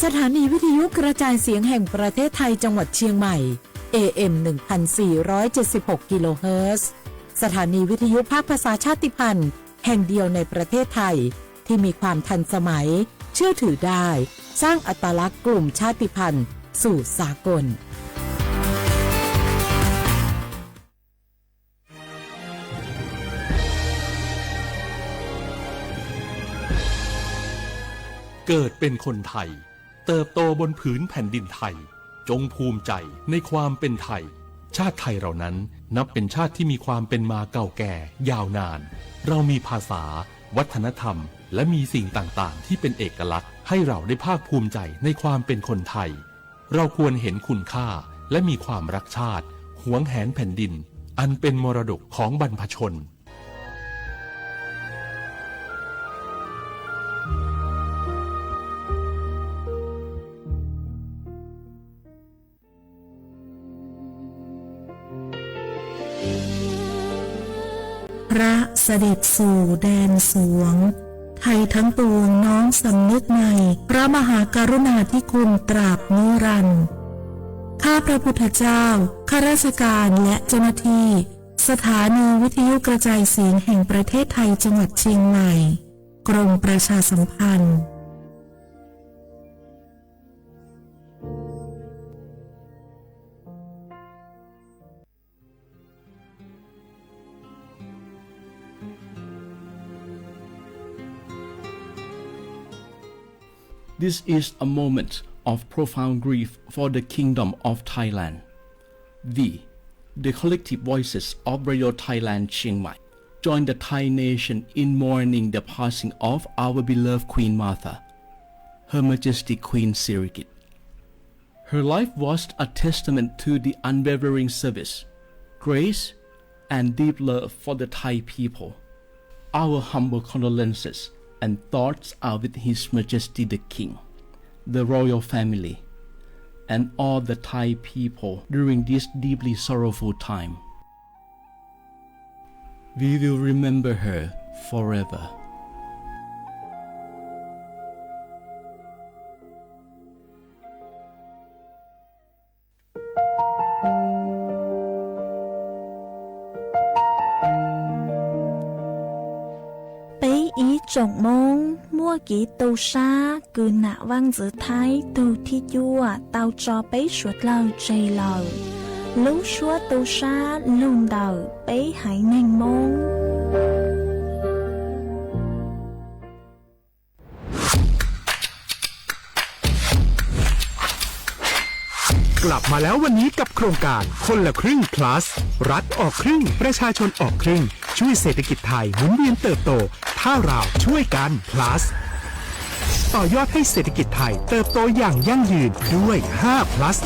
สถานีวิทยุกระจายเสียงแห่งประเทศไทยจังหวัดเชียงใหม่ เอ เอ็ม หนึ่งพันสี่ร้อยเจ็ดสิบหก กิโลเฮิรตซ์ สถานีวิทยุภาคภาษาชาติพันธุ์แห่งเดียวในประเทศไทย ที่มีความทันสมัย เชื่อถือได้ สร้างอัตลักษณ์กลุ่มชาติพันธุ์สู่สากล เกิดเป็นคนไทย เติบโตบนผืนแผ่นดินไทย จงภูมิใจในความเป็นไทย ชาติไทยเรานั้นนับเป็นชาติที่มีความเป็นมาเก่าแก่ยาวนาน เรามีภาษา วัฒนธรรม และมีสิ่งต่างๆ ที่เป็นเอกลักษณ์ ให้เราได้ภาคภูมิใจในความเป็นคนไทย เราควรเห็นคุณค่า และมีความรักชาติ หวงแหนแผ่นดิน อันเป็นมรดกของบรรพชน พระเสด็จสู่แดนสวง ไทยทั้งปวงน้อมสำนึกในพระมหากรุณาธิคุณตราบนิรันดร์ ข้าพระพุทธเจ้า ข้าราชการและเจ้าหน้าที่ สถานีวิทยุกระจายเสียงแห่งประเทศไทยจังหวัดเชียงใหม่ กรมประชาสัมพันธ์ This is a moment of profound grief for the Kingdom of Thailand. We, the collective voices of Radio Thailand Chiang Mai, join the Thai nation in mourning the passing of our beloved Queen Mother, Her Majesty Queen Sirikit. Her life was a testament to the unwavering service, grace, and deep love for the Thai people. Our humble condolences and thoughts are with His Majesty the King, the royal family, and all the Thai people during this deeply sorrowful time. We will remember her forever. Peb ib tsoom Hmoob muaj kev tu sab kws nam vaj ntxwv Thaib tug thib cuaj tau tso peb suav dlawg tseg lawm. Lub suab tu sab lug ntawm peb haiv neeg Hmoob. กลับมาแล้ววันนี้กับโครงการคนละครึ่ง plus รัฐออกครึ่ง ประชาชนออกครึ่ง ช่วยเศรษฐกิจไทยหมุนเวียนเติบโต ถ้าเราช่วยกัน plus ต่อยอดให้เศรษฐกิจไทยเติบโตอย่างยั่งยืนด้วย ห้า plus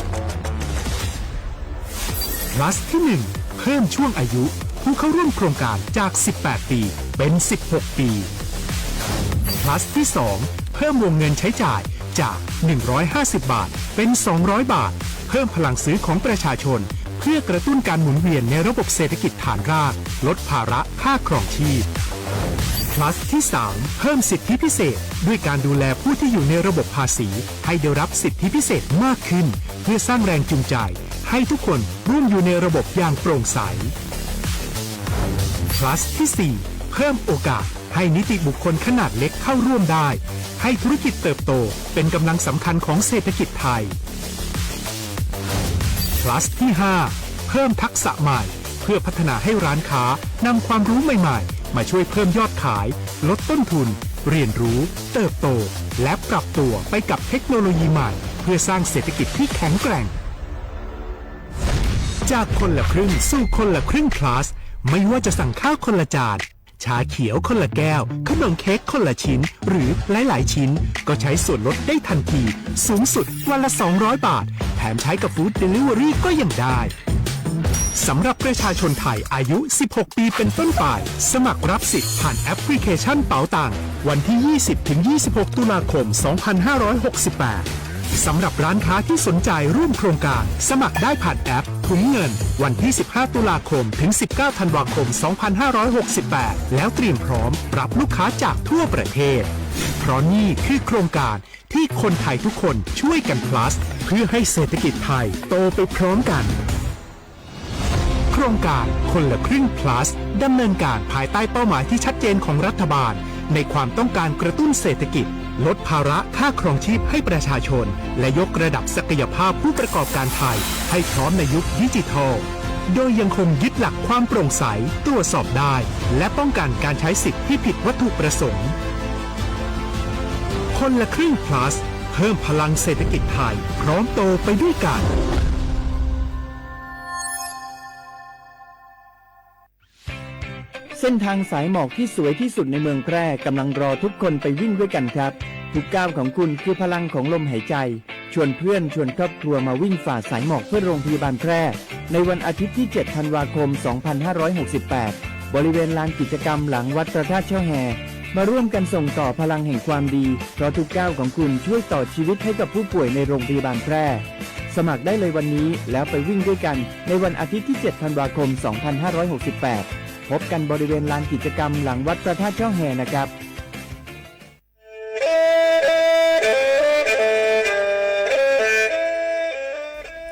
plus ที่ หนึ่ง เพิ่มช่วงอายุผู้เข้าร่วมโครงการจาก สิบแปด ปี เป็น สิบหก ปี plus ที่ สอง เพิ่มวงเงินใช้จ่ายจาก หนึ่งร้อยห้าสิบ บาท เป็น สองร้อย บาท เพิ่มพลังซื้อของประชาชน เพื่อกระตุ้นการหมุนเวียนในระบบเศรษฐกิจฐานราก ลดภาระค่าครองชีพ plus ที่ สาม เพิ่มสิทธิพิเศษ ด้วยการดูแลผู้ที่อยู่ในระบบภาษี ให้ได้รับสิทธิพิเศษมากขึ้น เพื่อสร้างแรงจูงใจ ให้ทุกคนร่วมอยู่ในระบบอย่างโปร่งใส plus ที่ สี่ เพิ่มโอกาสให้นิติบุคคลขนาดเล็กเข้าร่วมได้ ให้ธุรกิจเติบโตเป็นกำลังสำคัญของเศรษฐกิจไทย plus ที่ ห้า เพิ่มทักษะใหม่ เพื่อพัฒนาให้ร้านค้านำความรู้ใหม่ๆ มาช่วยเพิ่มยอดขาย ลดต้นทุน เรียนรู้ เติบโต และปรับตัวไปกับเทคโนโลยีใหม่ เพื่อสร้างเศรษฐกิจที่แข็งแกร่ง จากคนละครึ่งสู่คนละครึ่ง plus ไม่ว่าจะสั่งข้าวคนละจาน ชาเขียวคนละแก้ว ขนมเค้กคนละชิ้น หรือหลายๆ ชิ้น ก็ใช้ส่วนลดได้ทันที สูงสุดวันละ สองร้อย บาท แถมใช้กับ Food Delivery ก็ยังได้ สำหรับประชาชนไทยอายุ สิบหก ปีเป็นต้นไป สมัครรับสิทธิ์ผ่านแอปพลิเคชันเป๋าตัง วันที่ ยี่สิบ ถึง ยี่สิบหก ตุลาคม สองพันห้าร้อยหกสิบแปด สำหรับร้านค้าที่สนใจร่วมโครงการ สมัครได้ผ่านแอปถุงเงิน วันที่ สิบห้า ตุลาคม ถึง สิบเก้า ธันวาคม สองพันห้าร้อยหกสิบแปด แล้วเตรียมพร้อมรับลูกค้าจากทั่วประเทศ เพราะนี่คือโครงการ ที่คนไทยทุกคนช่วยกัน plus เพื่อให้เศรษฐกิจไทยโตไปพร้อมกัน โครงการคนละครึ่ง plus ดำเนินการภายใต้เป้าหมายที่ชัดเจนของรัฐบาล ในความต้องการกระตุ้นเศรษฐกิจ ลดภาระค่าครองชีพให้ประชาชน และยกระดับศักยภาพผู้ประกอบการไทย ให้พร้อมในยุคดิจิทัล โดยยังคงยึดหลักความโปร่งใส ตรวจสอบได้ และป้องกันการใช้สิทธิ์ที่ผิดวัตถุประสงค์ คนละครึ่ง plus เพิ่มพลังเศรษฐกิจไทย พร้อมโตไปด้วยกัน เส้นทางสายหมอกที่สวยที่สุดในเมืองแพร่กำลังรอทุกคนไปวิ่งด้วยกันครับ ทุกก้าวของคุณคือพลังของลมหายใจ ชวนเพื่อนชวนครอบครัวมาวิ่งฝ่าสายหมอกเพื่อโรงพยาบาลแพร่ ในวันอาทิตย์ที่ เจ็ด ธันวาคม สองพันห้าร้อยหกสิบแปด บริเวณลานกิจกรรมหลังวัดพระธาตุช่อแฮ มาร่วมกันส่งต่อพลังแห่งความดี เพราะทุกก้าวของคุณช่วยต่อชีวิตให้กับผู้ป่วยในโรงพยาบาลแพร่ สมัครได้เลยวันนี้แล้วไปวิ่งด้วยกันในวันอาทิตย์ที่ เจ็ด ธันวาคม สองพันห้าร้อยหกสิบแปด พบกันบริเวณลานกิจกรรมหลังวัดพระธาตุช่อแฮนะครับ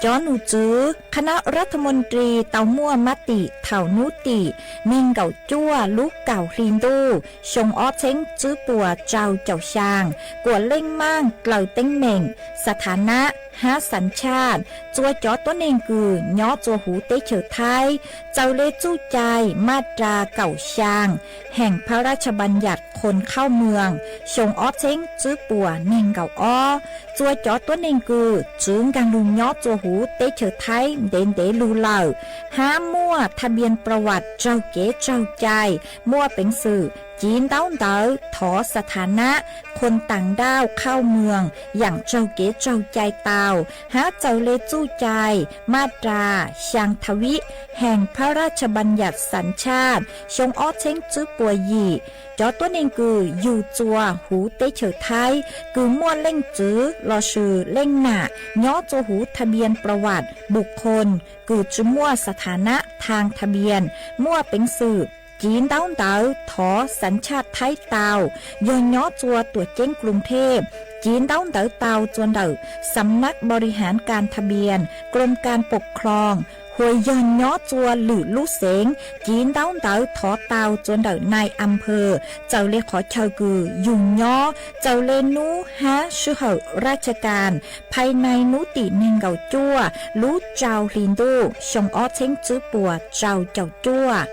Cov num txwv คณะรัฐมนตรี tau muaj mab tim thaum hnub tim nees nkaum cuaj lub kaum hli ntuj xyoo ob txheeb tswb puas rau caum xyaa kuas leej maaj dlaws teeb meem, สถานะ hab สัญชาติ txua cov tuab neeg kws nyob txua huv teb chaws Thaib txaws le txuj cai maj ras kaum xyaa แห่งพระราชบัญญัติคนเข้าเมือง xyoo ob txheeb tswb puas nees nkaum ob. Txua cov tuab neeg kws txwv nkaag lug nyob txua huv teb chaws Thaib ntev ntev lug lawm hab muaj ทะเบียนประวัติ raug kev tsaug cai, muaj peev xwm civ ntaub ntawv thov สถานะ คนต่างด้าวเข้าเมือง yaam raug kev tsaug cai tau hab txaws le txuj cai maj ras xyaa tha vib แห่งพระราชบัญญัติสัญชาติ xyoo ob txheeb tswb puas yim. Cov tuab neeg kws yug txua huv teb chaws Thaib kws muaj leej txwv lossis leej nam nyob txua huv ทะเบียนประวัติ บุคคล kws tsi muaj สถานะ ทางทะเบียน, muaj peev xwm civ ntaub ntawv thov สัญชาติไทย tau, yog nyob txua tuam ceeb กรุงเทพ, civ ntaub ntawv tau txua ntawm สำนักบริหารการทะเบียน กรมการปกครอง, hua yog nyob txua lwm lub xeev, civ ntaub ntawv thov tau txua ntawm นายอำเภอ txawm le qhov chaw kws yug nyob, txawm le nub hab sij hawm ราชการ ภายใน hnub tim nees nkaum cuaj lub rau hli ntuj xyoo ob txheeb tswb puas rau caum cuaj.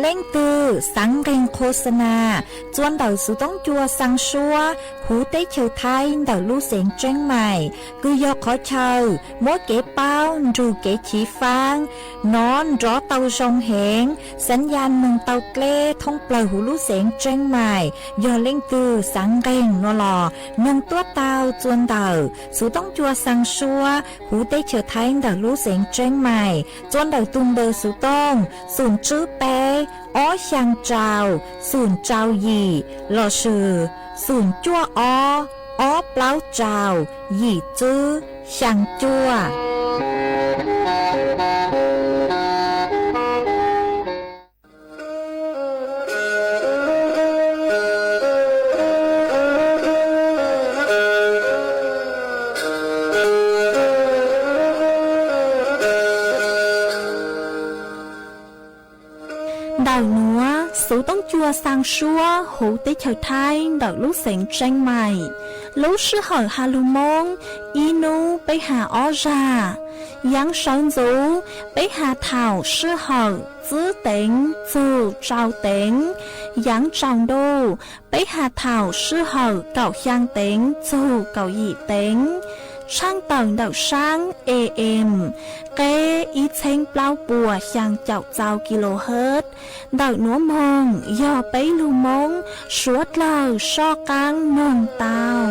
Leej twg xaav nqeeg โฆษณา txua ntawm xuv toob cua xaa suab huv teb chaws Thaib ntawm lub xeev Tseeb Maim, kws yog qhov chaw muab kev paub nrug kev chiv faab, nov nrov tau zoo heev, xaav ya noog tau dleb thoob plawg huv lub xeev Tseeb Maim. Yog leej twg xaav nqeeg nuav los noog tuab tau txua ntawm xuv toob cua xaa suab huv teb chaws Thaib ntawm lub xeev Tseeb Maim, txua ntawm tug npawb xuv tooj xoom tswb peb ob xyaa rau xoom rau yim lossis xoom cuaj ob ob plaub rau yim tswb xyaa cuaj. Ntawm nuav xuv toob cua xaa suab huv teb chaws Thaib ntawm lub xeev Tseeb Maim, lub sij hawm has lug Moob ib nub peb has ob zag. Yaav sawv ntxuv peb has thaum sij hawm tsib teev txug rau teev. Yaav tsaus ntuj peb has thaum sij hawm kaum xyaa teev txug kaum yim teev. Tshaaj tawm ntawm saab A M qeb ib txheeb plaub puas xyaa caum txau kilohertz. Ntawm nuav moog yog peb lug Moob suav dlawg soj qaab noog tau.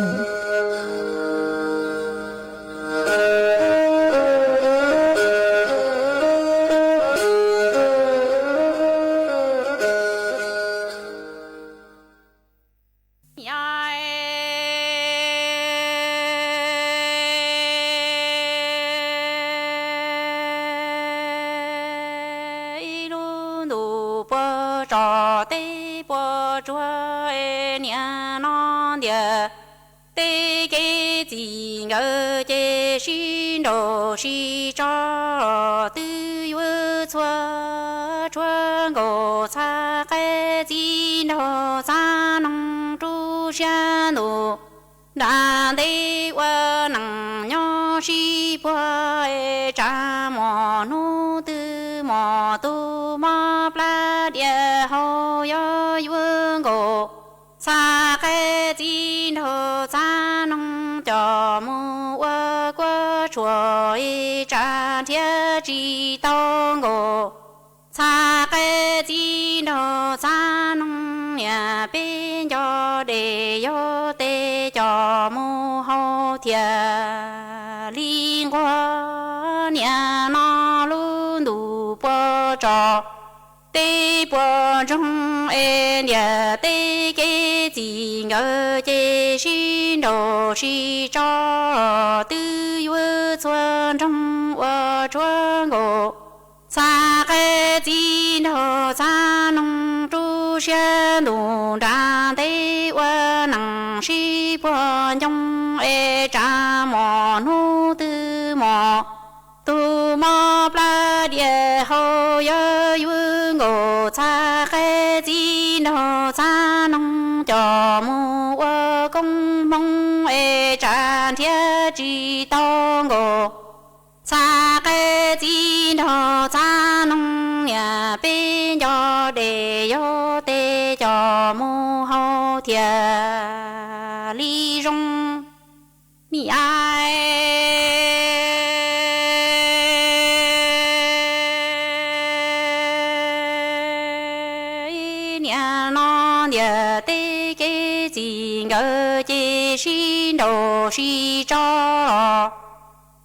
tso tej puas tsuag es niam no ntiam tej kev txij nkawm ces sib nraus sib tso twb yuav txhua tshuav nkaus txhais qaib txiv nraug txav noog rub siab ntuj nra ntej ua neej nyob sib puag es tsa mos hnub twg mos tus mob plab diam hau yog yuav nkaus txhais qaib txiv nraug txav noog coj mus ua kuab tshua es tsa nrhiav tsis tau nkaus txhais qaib txiv nraug txav noog niam peb nco dej yog tes coj mus hau thiaj li nquag niam no lub ntuj puas tso tej puas ntsoog es ntiam tej kev txij nkawm ces sib nraus sib tso twb yuav txhua nroog ua tshuav nkaus txhais qaib txiv nraug txav noog rub siab ntuj nra ntej ua neej sib puag ncoo es tsa mos hnub twg mos tus mob plab diam hau yog yuav nkaus txhais qaib txiv nraug txav noog coj mus ua koob hmoov es tsa nrhiav tsis tau nkaus txhais qaib txiv nraug txav noog niam peb nco dej yog tes coj mus hau thiaj li zoo. Mi ai niam no ntiam tej kev txij nkawm ces sib nraus sib tso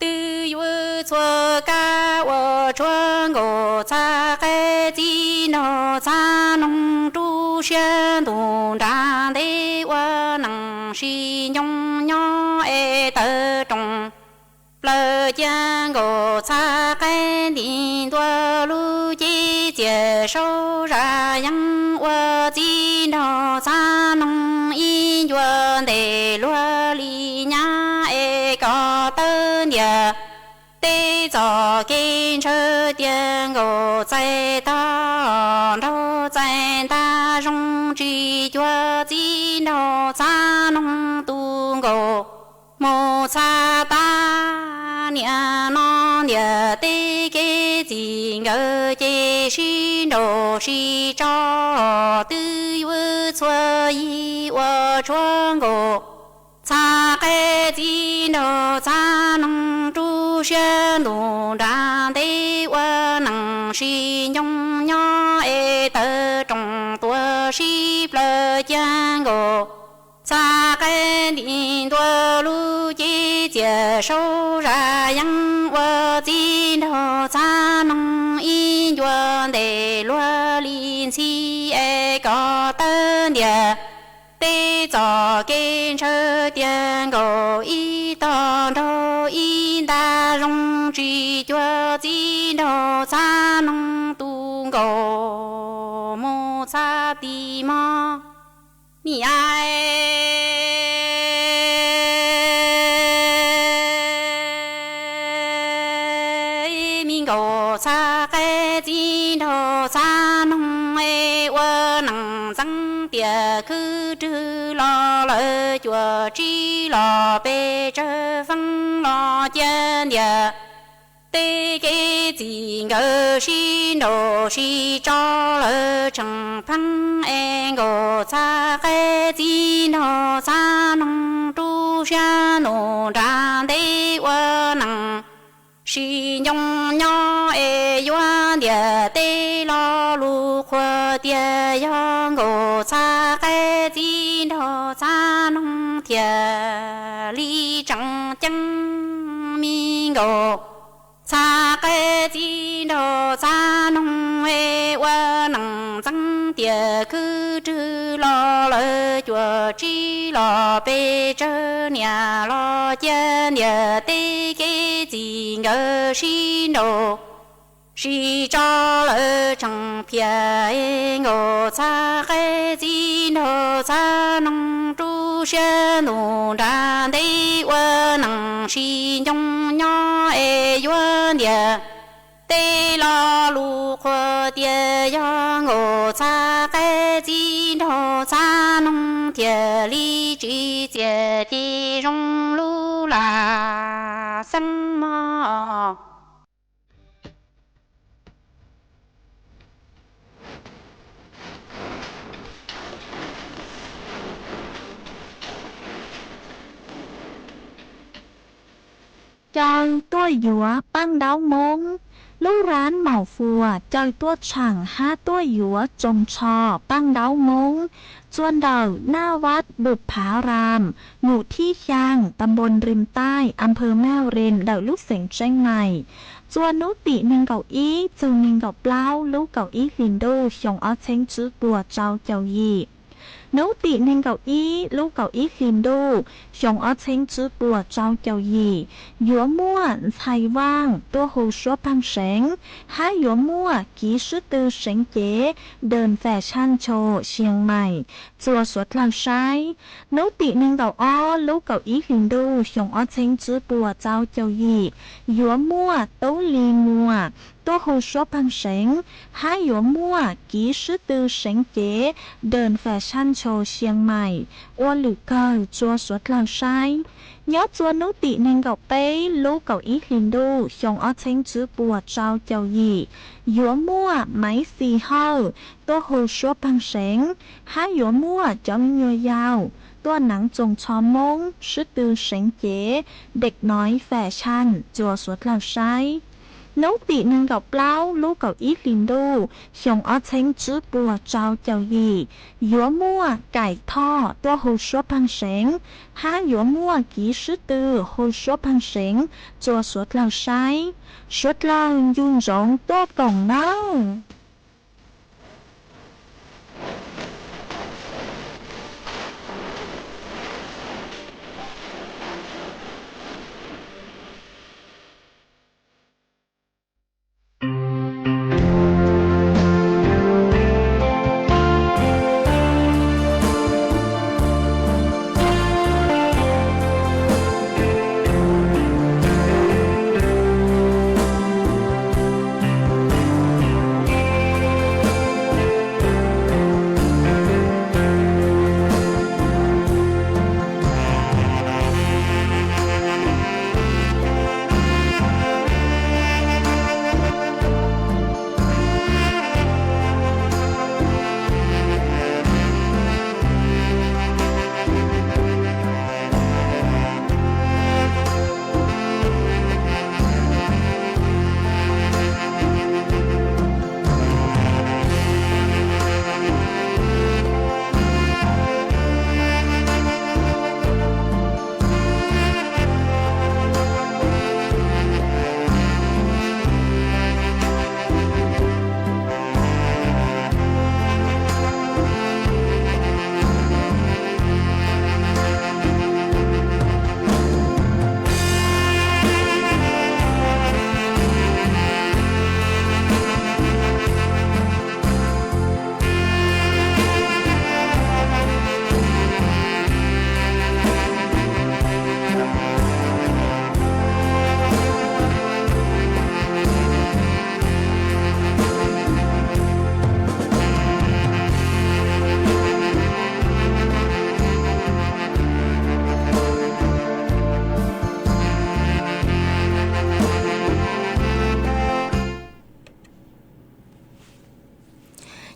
twb yuav txhua kab ua tshuav nkaus txhais qaib txiv nraug txav noog rub siab ntuj nra ntej ua neej sib ncoo nyob es tawv roos plaws cia nkaus txhais qaib nti ntua lub cev txias saub zaj yeeb ua txiv nraug txav noog ib ncua ntes luag li nyab es kom tawb ntias tej txoj kev ntshaw tias nkaus txais tag nraug txais ntag zoo tsis cuag txiv nraug txav noog tu nkaus mus txhais tab niam no ntiam tej kev txij nkawm ces sib nraus sib tso twb yuav txhua yig ua tshuav nkaus txhais qaib txiv nraug txav noog rub siab ntuj nra ntej ua neej sib ncoo nyob es tawv roos tuaj sib plaws cia nkaus txhais qaib nti ntua lub cev txias saub zaj yeeb ua txiv nraug txav noog ib ncua ntes luag li ntxhi es kom tawb ntias tej txoj kev ntshaw tias nkaus ib tog nraug ib ntag zoo tsis cuag txiv nraug txav noog tu nkaus mus txhais tim mog. Mi ai mi nkaus txhais qaib txiv nraug txav noog es ua neej ntxeev tias khwb rwg los lawv cuam tsib los pes tsawg feeb los cia ntias tej kev txij nkawm sib nraus sib tso lawv tseem pheej es nkaus txhais qaib txiv nraug txav noog rub siab ntuj nra ntej ua neej sib ncoo nyob es yuav ntias tej lo lus qhuas tias yog nkaus txhais qaib txiv nraug txav noog thiaj li tseem ceeb. Mi nkaus txhais qaib txiv nraug txav noog es ua neej ntxeev tias khwb rwg los lawv cuam tsib los pes tsawg niam los cia ntias tej kev txij nkawm sib nraus Sib tso lawv tseem phiaj, nkaum txhab qaib txiv nraug txhab noog, rub siab ntuj nram ntej ua neej sib ncoo nyob es yuav ntiaj teb lo lus qhuas tias yog nkaum txhab qaib txiv nraug txhab noog thiaj li tsim txiaj ces zoo lub lam xeeb mog. Caw tuaj yuav paj ntaub Hmoob. Lub rab maum fuas caw tuaj tsheem hab tuaj yuav tsoos tsho paj ntaub Hmoob, txua ntawm Naj Vaj Pum Phav Ram, Num Thib Xyaa, Tas Npos Rim Taij, As Phawv Maj Rim ntawm lub xeev Tseeb Maim. Txua hnub tim nees nkaum ib txug nees nkaum plaub lub kaum ib hlis ntuj xyoo ob txheeb tswb puas rau caum yim. Hnub tim nees nkaum ib lub kaum ib hlis ntuj xyoo ob txheeb tswb puas rau caum yim, yuav muaj ntxhais vaaj tuaj hu suab pheej seev, hab yuav muaj kiv sib tw seev cev Đền Thờ San Cho Xiang Mai txua suav dlawg saib. Hnub tim nees nkaum ob lub kaum ib hlis ntuj xyoo ob txheeb tswb puas rau caum yim, yuav muaj Tub Lis Muas tuaj hu suab pheej seev, hab yuav muaj kiv sib tw seev cev Đền Thờ San Cho Xiang Mai ua lwm kawg txua suav dlawg saib. Nyob txua hnub tim nees nkaum peb lub kaum ib hlis ntuj xyoo ob txheeb tswb puas rau caum yim, yuav muaj Maiv Xis Hawj tuaj hu suab pheej seev, hab yuav muaj cov me nyuam yaus tuaj neev tsoos tsho Moob sib tw seev cev Đêk Nói Fẹ Shan txua suav dlawg saib. Hnub tim nees nkaum plaub lub kaum ib hlis ntuj xyoo ob txheeb tswb puas rau caum yim, yuav muaj Kaim Thoj tuaj hu suab pheej seev, hab yuav muaj kiv sib tw hu suab pheej seev txua suav dlawg saib. Suav dlawg ncu ntsoov tuaj koom nawb.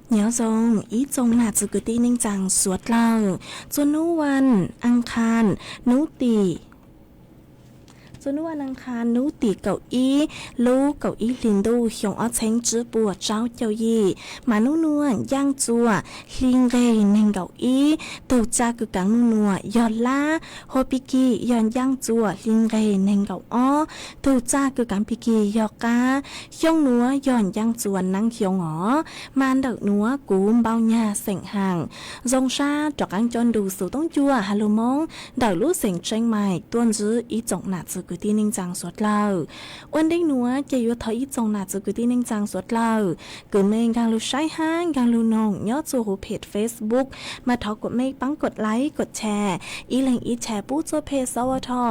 Nyob zoo ib tsoom nam txiv kwv tij neej tsaa suav dlawg, txua hnub vas as khas hnub tim txua hnub vas as khas hnub tim kaum ib lub kaum ib hlis ntuj xyoo ob txheeb tswb puas rau caum yim, mas nub nua ncaaj txuas hli nqeg neeg nkaum ib. Tug txaj kws kaav nub nua yog lab, hua pig kig yog ncaaj txuas hli nqeg neeg nkaum ob. Tug txaj kws kaav pig kig yog qab, xyoo nuav yog ncaaj txuas naab xyoo os. Mas ntawm nuav kuv Npauj Nyag Xeem Haas zoo sab rov qaab coj nrug xuv toob cuaj ha lug Moob ntawm lub xeev Tseeb Mais tuaj ntsib ib tsoom nam txiv kwv tij neej tsaa suav dlawg. Ua ntej nuav ces yuav thov ib tsoom nam txwv kwv tij neej tsaa suav dlawg, kws mej nkaag lug saib hab nkaag lug noog nyob txug huv phem Facebook, mas thov kuas mej paab kod like kod share, ib leeg ib share pub txug peg sawv a tho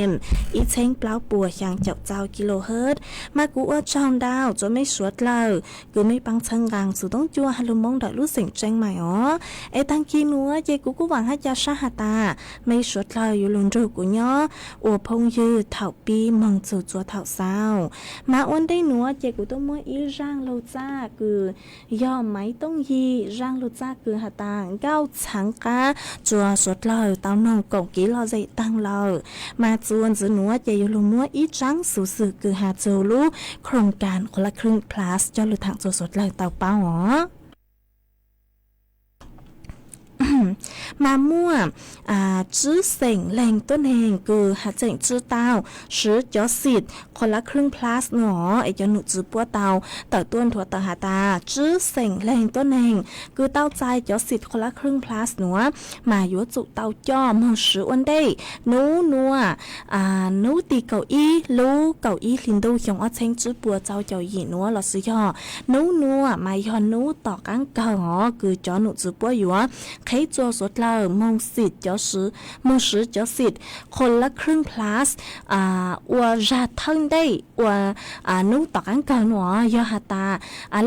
am ib txheeb plaub puas xyaa caum txau kilohertz. Mas kuv ua tsaug ntau rua mej suav dlawg kws mej paab txhawb nqaa txug toob cuaj has lug Moob ntawm lub xeem Tseeb Maim os. Es taag kig nuav ces kuv kuj vaam hab ca sab has tas mej suav dlawg yuav lug nrug kuv nyob ua phooj ywg thaum pib moog txug txua thaum xaus. Mas ua ntej nuav ces kuv tuaj muab ib zaaj lug txaj kws yog Maiv Tooj Yig zaaj lug txaj kws has tas nkauj txhaav qab rua suav dlawg tau noog koom kev lom zem taag lawm. Mas txuas ntxiv nuav ces yuav lug muab ib zaaj xuv xwm kws has txug lub โครงการคนละครึ่ง Plus coj lug thaam rua suav dlawg tau paub os. Mas muaj tsib xeem leeg tuab neeg kws has tseem tsi tau siv cov xim คนละครึ่ง Plus nuav os. Es cov num tswv puab tau tawm tuaj nthuav tawm has tas tsib xeem leeg tuab neeg kws tau txais cov xim คนละครึ่ง Plus nuav mas yuav tsum tau coj moog siv ua ntej nub nuav, nub tim kaum ib lub kaum ib hli ntuj xyoo ob txheeb tsib puas txau caum yim nuav lossis yog nub nuav mas yog nub tom qaab kawg os kws cov num tswv puab yuav qheb rua suav dlawg moog siv cov xim, moog siv cov xim คนละครึ่ง Plus ua zag thawj ntej ua nub tom qaab kawg nuav. Yog has tas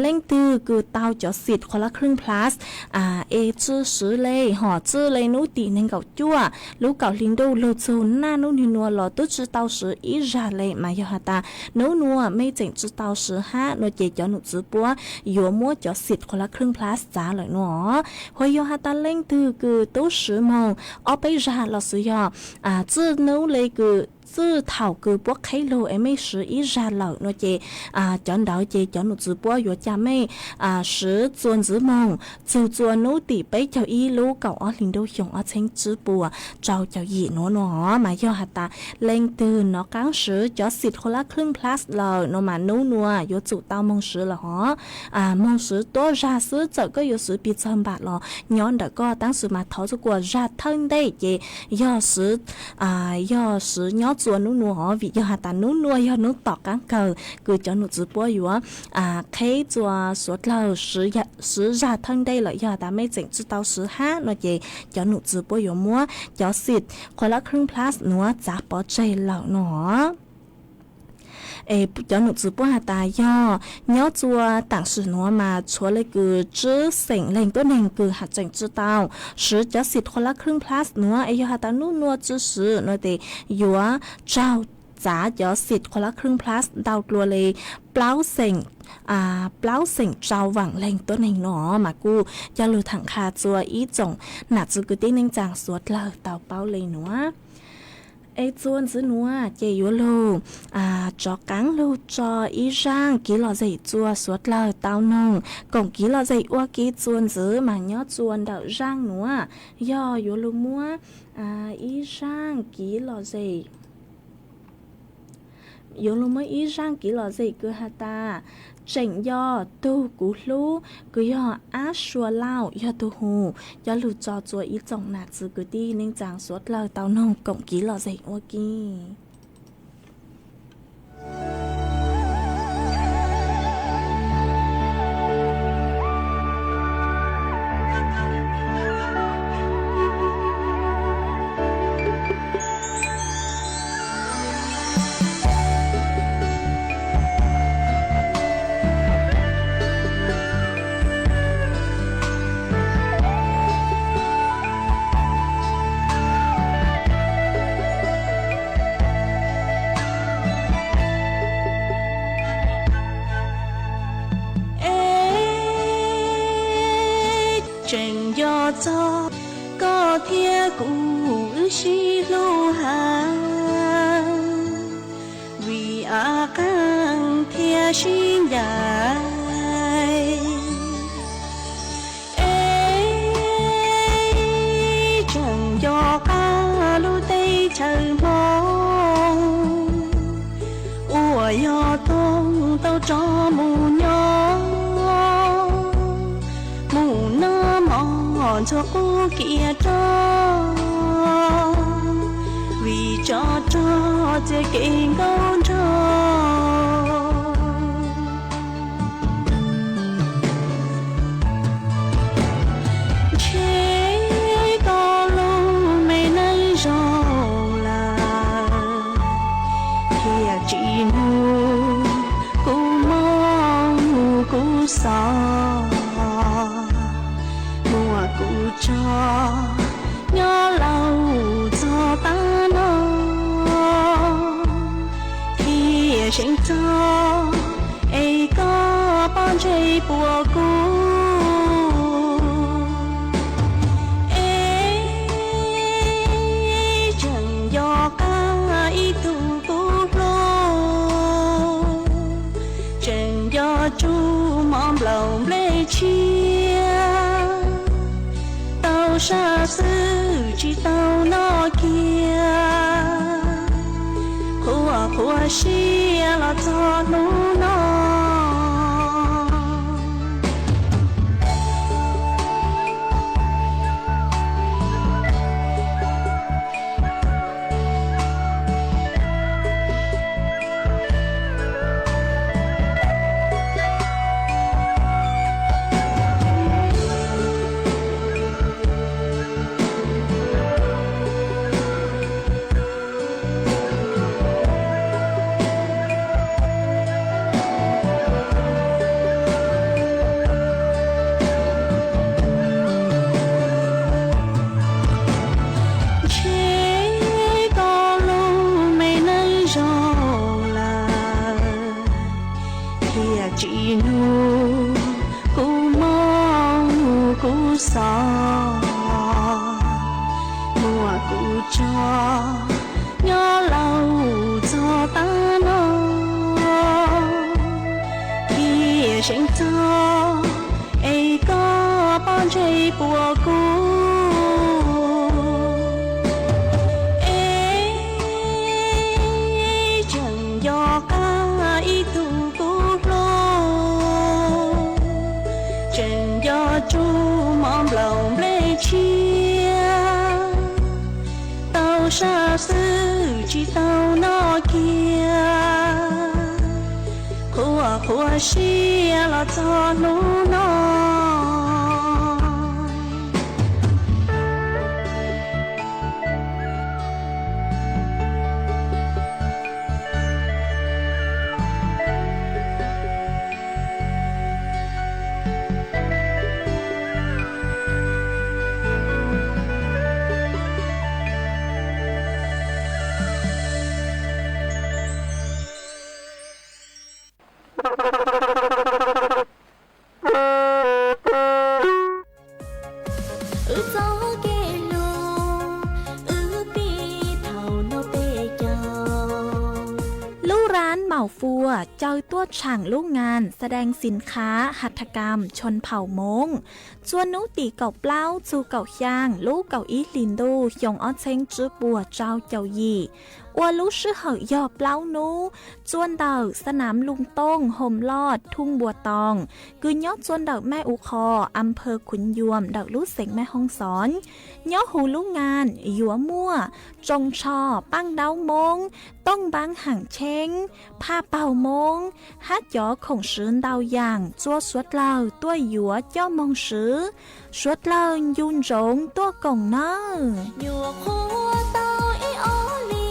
leej twg kws tau cov xim คนละครึ่ง Plus es tsi siv le hos tsi le nub tim neeg nkaum cuaj lub kaum hli ntuj lug txug naj nub nwg nuav los tub tsi tau siv ib zag le mas yog has tas nub nuav mej tseem tsi tau siv hab nuav ces cov num tswv puab yuav muab cov xim คนละครึ่ง Plus txav lawm nuav. Hos yog has tas leej twg kws tub siv moog ob peb zag lossis yog txij nub le kws txij thaum kws puab qheb lug es mej siv ib zag lawm nuav ces cov ntawd ces cov num tswv puab yuav ca mej siv txuas ntxiv moog txug txua nub tim peb caug ib lub kaum ob hli ntuj xyoo ob txheeb tsib puas rau caum yim nuav nuav. Mas yog has tas leej twg nov qaab siv cov xim คนละครึ่ง Plus lawm nuav mas nub nuav yuav tsum tau moog siv lawm hov. Moog siv tuab zag xwb, txawm koj yuav siv pis txawg npam los nyob ntawm koj, tab sis mas thov txug kuas zag thawj ntej ces yog siv, yog siv nyob txua nub nuav hov, vim yog has tas nub nuav yog nub tom qaab kawg kws cov num tswv puab yuav qheb txua suav dlawg siv zag thawj ntej lawm. Yog has tas mej tseem tsi tau siv hab nuav ces cov num tswv puab yuav muab cov xim คนละครึ่ง Plus nuav txav pov tseg lawm nuav. Es cov num tswv puab has tas yog nyob txua taam sim nuav mas tshuav le kws tsib xeem leej tuab neeg kws has tseem tsi tau siv cov xim คนละครึ่ง Plus nuav. Es yog has tas nub nuav tsi siv nuav tes yuav tsaug txav cov xim คนละครึ่ง Plus ntau dlua le plaub xeem, plaub xeem rau vaam leej tuab neeg nuav. Mas kuj coj lug tham qha txua ib tsoom nam txwv kwv tij neej tsaa suav dlawg tau paub le nuav. Es txua ntxiv nuav ces yuav lug rov qaab lug tso ib zaaj kev lom zem txua suav dlawg tau noog koom kev lom zem ua ke txua ntxiv mas nyob txua ntawm zaaj nuav yog yuav lug muab ib zaaj kev lom zem, yuav lug muab ib zaaj kev lom zem kws has tas Tseem Yog Tug Kuv Hlub kws yog Ab Sua Lauj yog tug hu, coj lug tso txua ib tsoom nam txwv kwv tij neej tsaa suav dlawg tau noog koom kev lom zem ua ke. Es tseem yog txog koj thiab kuv wb sib hlub hab, vim av qaab thiab sib ncaim. Es tseem yog qab lub teb chaws Hmoob uas yog toog tau tso mus nyob, mus noj mov ntxhua qub kiag rau, vim Cov rog txiav kev nkauj nraug, ntshe koj lub me neej zoo lawm, thiaj tsis hnub kuv mob kuv xov, muaj kuv tso nyob laus txog tav no, thiaj seev txog es koj pob ntseg puas kuv. Es tseem nco qab ib tug kuv hlub, tseem nco tsuj mov nplaum nplej tshiab, tau sab xwb tsis tau noj kiag, qhuav qhuav siab los txog hnub no. Ntshe koj lub me neej zoo lawm, thiaj tsis hnub kuv mob kuv xov, muaj kuv tso nyob laus txog tav no, thiaj seev txog es koj pob ntseg puas kuv. Es tseem nco qab ib tug kuv hlub, tseem nco tsuj mov nplaum nplej tshiab, tau sab xwb tsis tau noj kiag, qhuav qhuav siab los txog hnub no. Wb txoj kev hlub, wb pib thaum no peb caug. Lub rab maum fuas caw tuaj tshaam lub ngas แสดงสินค้าหัตถกรรมชนเผ่ามง txhua hnub tim kaum plaub txug kaum xyaa lub kaum ib hlis ntuj xyoo ob txheeb tsib puas rau caum yim. Ua lub sij hawm yog plaub hnub, txua ntawm สนามลุงโต้ง โฮมลอด ทุ่งบัวตอง kws nyob txua ntawm แม่อูคอ อำเภอขุนยวม ntawm lub xeev แม่ฮ่องสอน. Nyob huv lub ngas yuav muaj tsoos tsho, paaj daub moob, tooj npaab haam tsheeb, phaj paug moob, hab cov khoom swv ntau yaam txua suav dlawg tuaj yuav coj moog swv. Suav dlawg ncu ntsoov tuaj koom nawb. Nyuam qhuav tau ib ob hlis.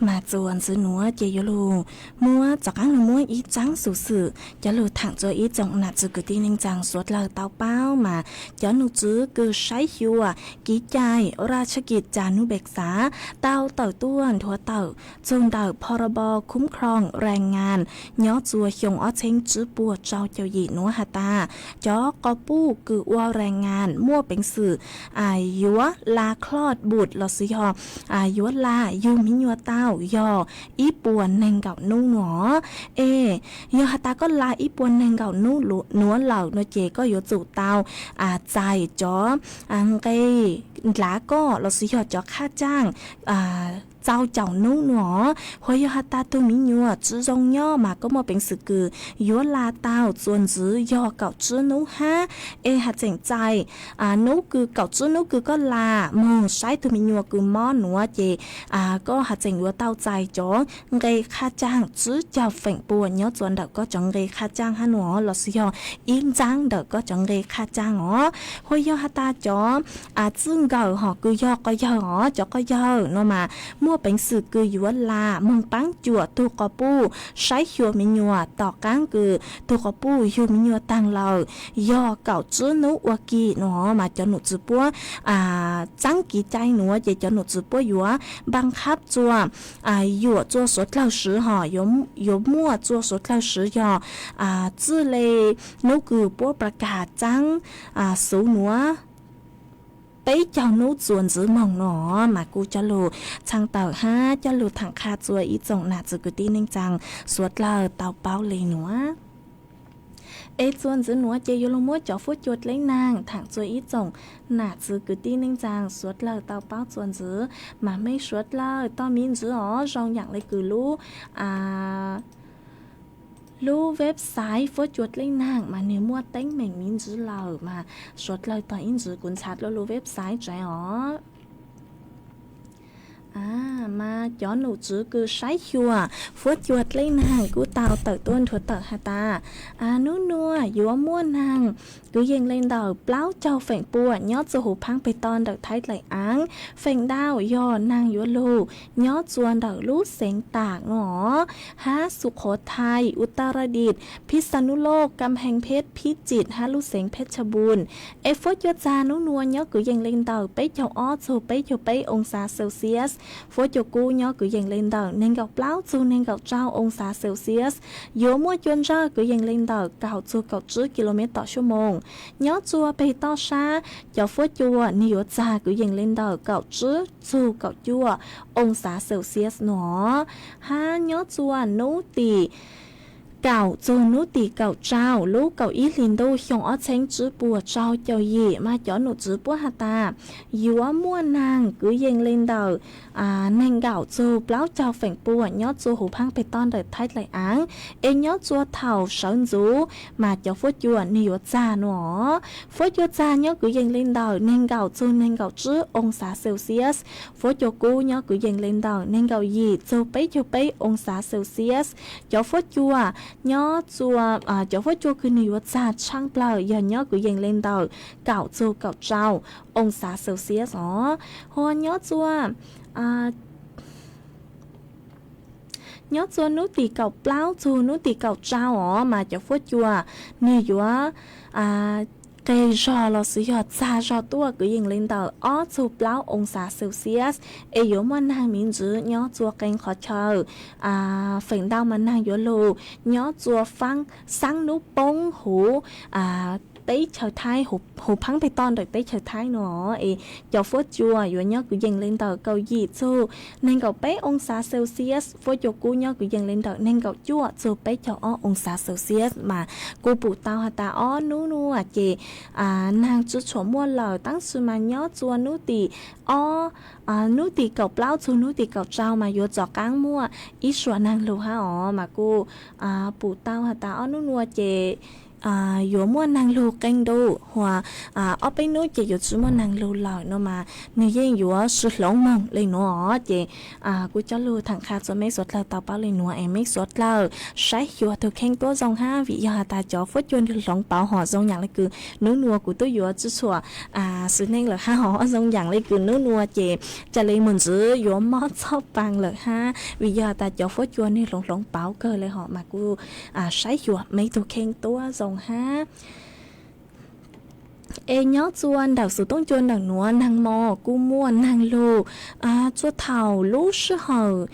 Mas txuas ntxiv nuav ces yuav lug muab, rov qaab lug muab ib tsaab xuv xwm cov lug thaam rua ib tsoom nam txwv kwv tij neej tsaa suav dlawg tau paub mas cov nom tswv kws saib xyuas kev cai raj tshaj kij ca nub pej xav tau tawm tuaj nthuav tawm txug ntawm pho ro bo khuv khroo rai ngaa nyob rua xyoo ob txheeb tswb puas rau caum yim nuav has tas cov quas puj kws ua rai ngaa muaj peev xwm yuav la khloj npum lossis yog yuav la yug miv nyuas tau yog ib puas neeg nkaum nub nuav. Es yog has tas koj la ib puas neeg nkaum nub nuav lawm no ces koj yuav tsum tau txais cov nqe ndlav koj lossis yog cov khaj caaj txaus caum nub nuav. Hos yog has tas tug miv nyuas tsi zoo nyob mas koj muaj peev xwm kws yuav la tau txuas ntxiv yog kaum tswb nub hab. Es has tseem txais nub kws kaum tswb nub kws koj la moog saib tug miv nyuas kws mob nuav ces koj has tseem yuav tau txais cov nqe khaj caag tsib caug feem pua nyob rua ntawm koj cov nqe khaj caag hab nuav lossis yog ib ntxaab ntawm koj cov nqe khaj caag os. Hos yog has tas cov txij nkawm hom kws yog quas yawg os, cov quas yawg no mas muaj peev xwm kws yuav la moog paab cuam tug quas puj saib xyuas miv nyuas tom qaab kws tug quas puj yug miv nyuas taag lawm yog kaum tswb nub ua ke no mas cov nom tswv puab txaab kev cai nuav ces cov nom tswv puab yuav npaa qhab rua yuam rua suav dlawg swv hom yuav muaj rua suav dlawg swv yog txij le nub kws puab pla kas txaab xuv nuav peb caug nub txuas ntxiv moog no mas kuj coj lug txhaa tawm hab coj lug thaam qha rua ib tsoom nam txwv kwv tij neej tsaa suav dlawg tau paub le nuav. Es txuas ntxiv nuav ces yuav lug muab cov fuab cua dleb naag thaam rua ib tsoom nam txwv kwv tij neej tsaa suav dlawg tau paub txuas ntxiv. Mas mej suav dlawg tog miv ntsis os, zoo yaam le kws lub lub website fuab cua dleb naag mas nwg muaj teeb meem miv ntsis lawm mas suav dlawg tog ib ntsis kuv ntxhais dlua lub website tsev os. Mas cov nom tswv kws saib xyuas fuab cua dleb naag kuj tau tawm tuab nthuav tawm has tas nub nuav yuav muaj naag kwv yees le ntawm plaub caug feem pua nyob rua huv phaab peg toj ntawm Thaib dlaim aav. Feem ntau yog naag yuav lug nyob rua ntawm lub xeev Taam no hab Sukhothaib, Uttaradit, Phitsanulok, Kamheej Pheb, Phitsit hab lub xeev Phechabun. Es fuab cua txag nub nuav nyob kwv yees le ntawm peb caug ob txug peb caug peb oo xav Celsius. Fuab cua kub nyob kwv yees le ntawm neeg nkaum plaub txug neeg nkaum rau oo xav Celsius. Yuav muaj cua ntsawg kwv yees le ntawm kaum txug kaum tsib kilomev tom suab moos. Nyob rua peg toj sab cov fuab cua nwg yuav txag kwv yees le ntawm kaum tsib txug kaum cuaj oo xav Celsius no hab nyob rua nub tim kaum txug nub tim kaum rau lub kaum ib hlis ntuj xyoo ob txheeb tsib puas rau caum yim mas cov nom tswv puab has tas yuav muaj naag kwv yees le ntawm neeg nkaum txug plaub caug feem pua nyob rua huv phaab peg toj ntawm Thaib dlaim aav. Es nyob rua thaum sawv ntxuv mas cov fuab cua nwg yuav txag no. Fuab cua txag nyob kwv yees le ntawm neeg nkaum txug neeg nkaum tsib oo xav Celsius. Fuab cua kub nyob kwv yees le ntawm neeg nkaum yim txug peb caug peb oo xav Celsius. Cov fuab cua nyob rua, cov fuab cua kws nwg yuav txag tshaaj plawg yog nyob kwv yees le ntawm kaum txug kaum rau oo xav Celsius os. Hos nyob rua nyob rua nub tim kaum plaub txug nub tim kaum rau os mas cov fuab cua nwg yuav qe zog lossis yog txag zog tuaj kwv yees le ntawm ob txug plaub oo xav Celsius. Es yuav muaj naag miv ntsis nyob rua qee qhov chaw. Feem ntau mas naag yuav lug nyob rua xaab nub poob huv teb chaws Thaib, huv phaab peg toj ntawm teb chaws Thaib no. Es cov fuab cua yuav nyob kwv yees le ntawm kaum yim txug neeg nkaum peb oo xav Celsius. Fuab cua kub nyob kwv yees le ntawm neeg nkaum cuaj txug peb caug ob oo xav Celsius mas kuv pum tau has tas ob nub nuav ces naag tsi tshuam muaj lawm, tab sis mas nyob rua nub tim ob, nub tim kaum plaub txug nub tim kaum rau mas yuav rov qaab muaj ib suam naag lug hab os. Mas kuv pum tau has tas ob nub nuav ces yuav muaj neeg lug qee ntu, hos ob peb nub ces yuav tsi muaj neeg lug lawm no mas nwg yeej yuav sw hloov moog le nuav os. Ces kuv coj lug tham qha rua meb suav dlawg tau paub le nuav es meb suav dlawg saib xyuas tug kheej tuab zoo hab, vim yog has tas cov fuab cua nwg hloov pauv hom zoo yaam le kws nub nua kuv tub yuav tsi tshua xwm neej lawm hab, hom zoo yaam le kws nub nua ces ca le moog ntxiv yuav mob txhob paa lawm hab, vim yog has tas cov fuab cua nwg hloov hloov pauv kawg le hom mas kuv saib xyuas meb tug kheej tuab zoo hab. Es nyob txua ntawm xuv tooj cua ntawm nuav, naag mo kuj muaj neeg lug txua thaum lub sij hawm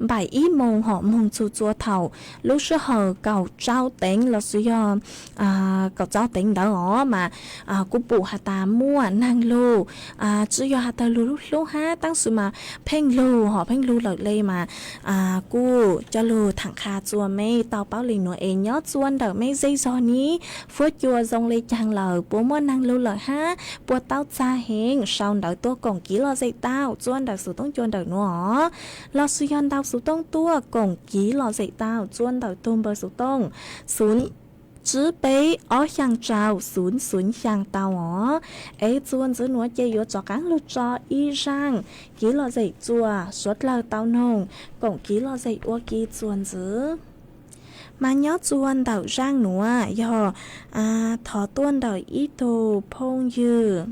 npaum ib moos hom moog txug txua thaum lub sij hawm kaum tsau teev los sis yog kaum tsau teev ntawd os mas kuj pum has tas muaj neeg lug, tsi yog has tas lug lub hlub hab, tab sis mas pheej lug hom pheej lug lawm le mas kuj coj lug tham qha rua meb tau paub le nuav es nyob txua ntawm meb zej zog ni, fuab cua zoo le caag lawm, puas muaj neeg lug lawm hab puas tau txag heev, sau ntawv tuaj koom kiv lom zem tau txua ntawm xuv tooj cua ntawm nuav os. Los sis yog ntau xuv tooj tuaj koom kiv lom zem tau txua ntawm tug npawb xuv tooj xuv tsib peb ob xyaa rau xuv xuv xyaa tau os. Es txua ntxiv nuav ces yuav rov qaab lug tso ib zaaj kiv lom zem rua suav dlawg tau noog koom kiv lom zem ua ke txua ntxiv. Mas nyob txua ntawm zaaj nuav yog thov tuaj ntawm ib tug phooj ywg,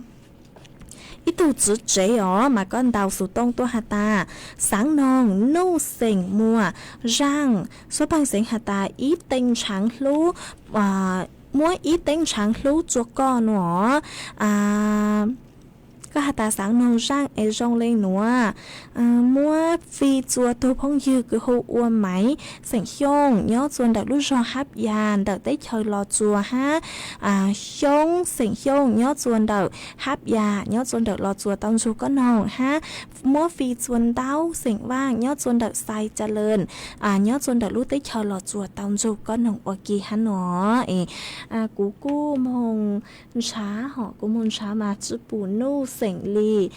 ib tug tswv tsev os, mas koj ntau xuv tooj tuaj has tas xaav noog Nuj xeem Muas zaaj, suav paag xeev has tas ib teej ntshaav hlub, muab ib teej ntshaav hlub rua koj nuav. Koj has tas xaav noog zaaj es zoo le nuav, muab fij rua tug phooj ywg kws hu ua Maiv xeem Xyooj nyob txua ntawm lub zog Hab Yas ntawm teb chaws Los Tsuas hab Xyoob xeem Xyooj nyob txua ntawm Hab Yas nyob txua ntawm Los Tsuas tau nrug koj noog hab muab fij rua Ntaub xeem Vaaj nyob txua ntawm Xais Ca Lees nyob txua ntawm lub teb chaws Los Tsuas tau nrug koj noog ua ke hab nuav. Es kuv kuj moog nrhav hom kuv moog nrhav mas tsi pum Nuj xeem li,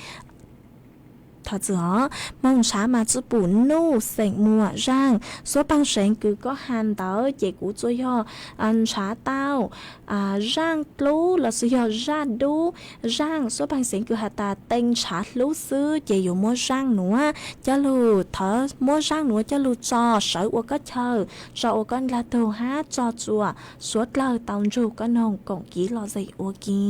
thov txim os, moog nrhav mas tsi pum Nuj xeem Muas zaaj, suav paag seev kws koj has ntawd ces kuv tsuas yog nrhav tau zaaj dlub los sis yog zaaj dub zaaj, suav paag seev kws has tas teej nrhav hlub xwb ces yuav muab zaaj nuav coj lug, thov muab zaaj nuav coj lug tso sawv ua koj chaw, tso ua koj dlaag tug hab tso rua suav dlawg tau nrug koj noog koom kiv lom zem ua ke.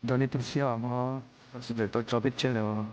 Nrog nej tu siab os, tau tso peb tseg lawm os.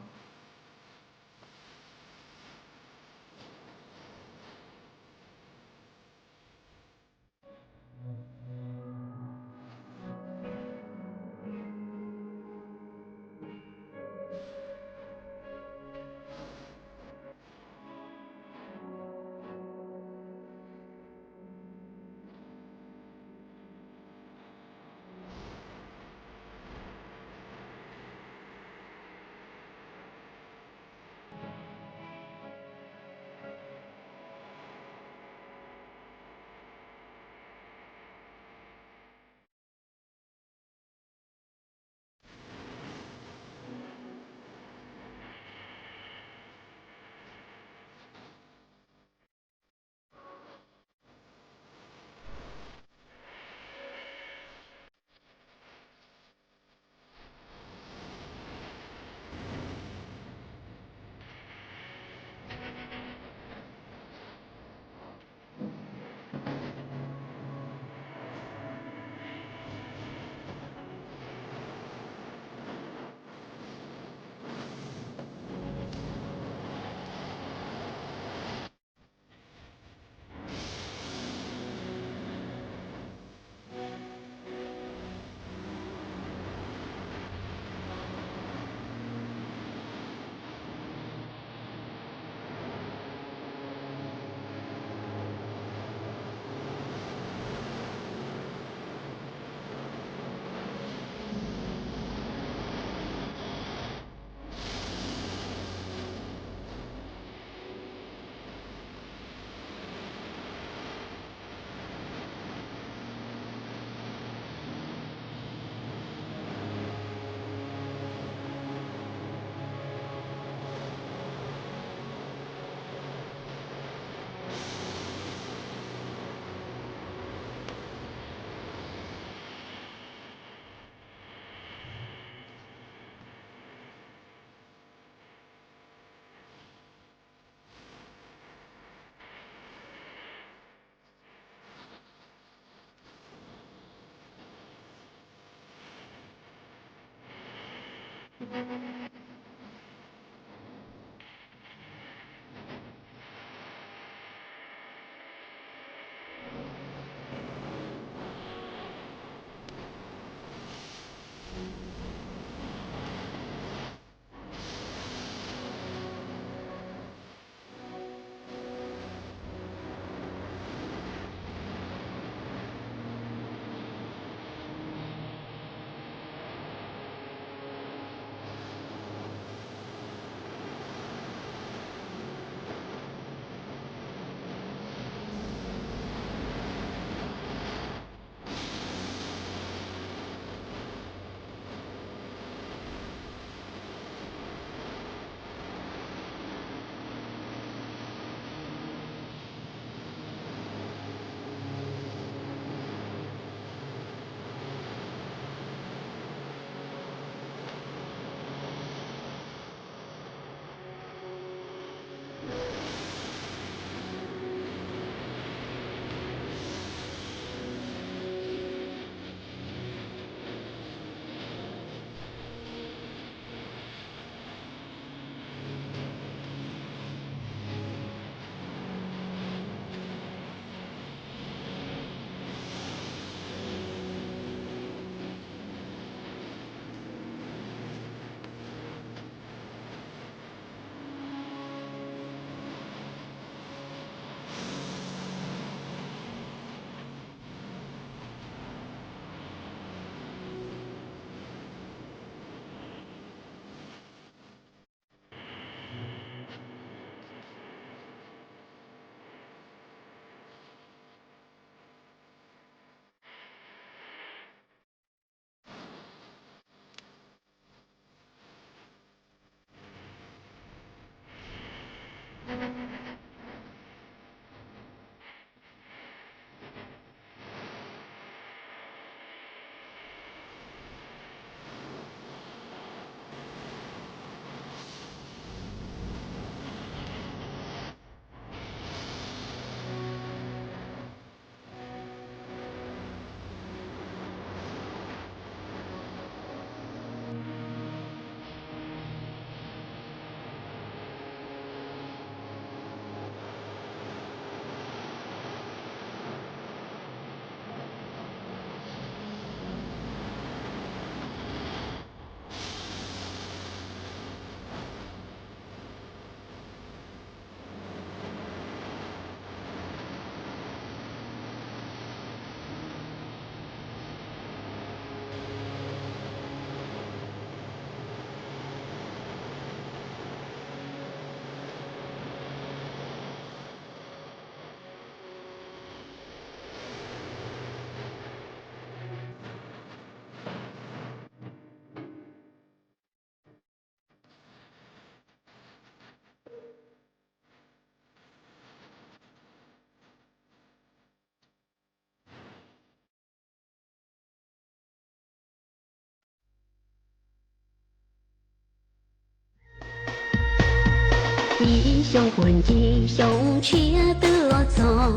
Ib xyoo puag ncig xyoo tshiab twb los txog,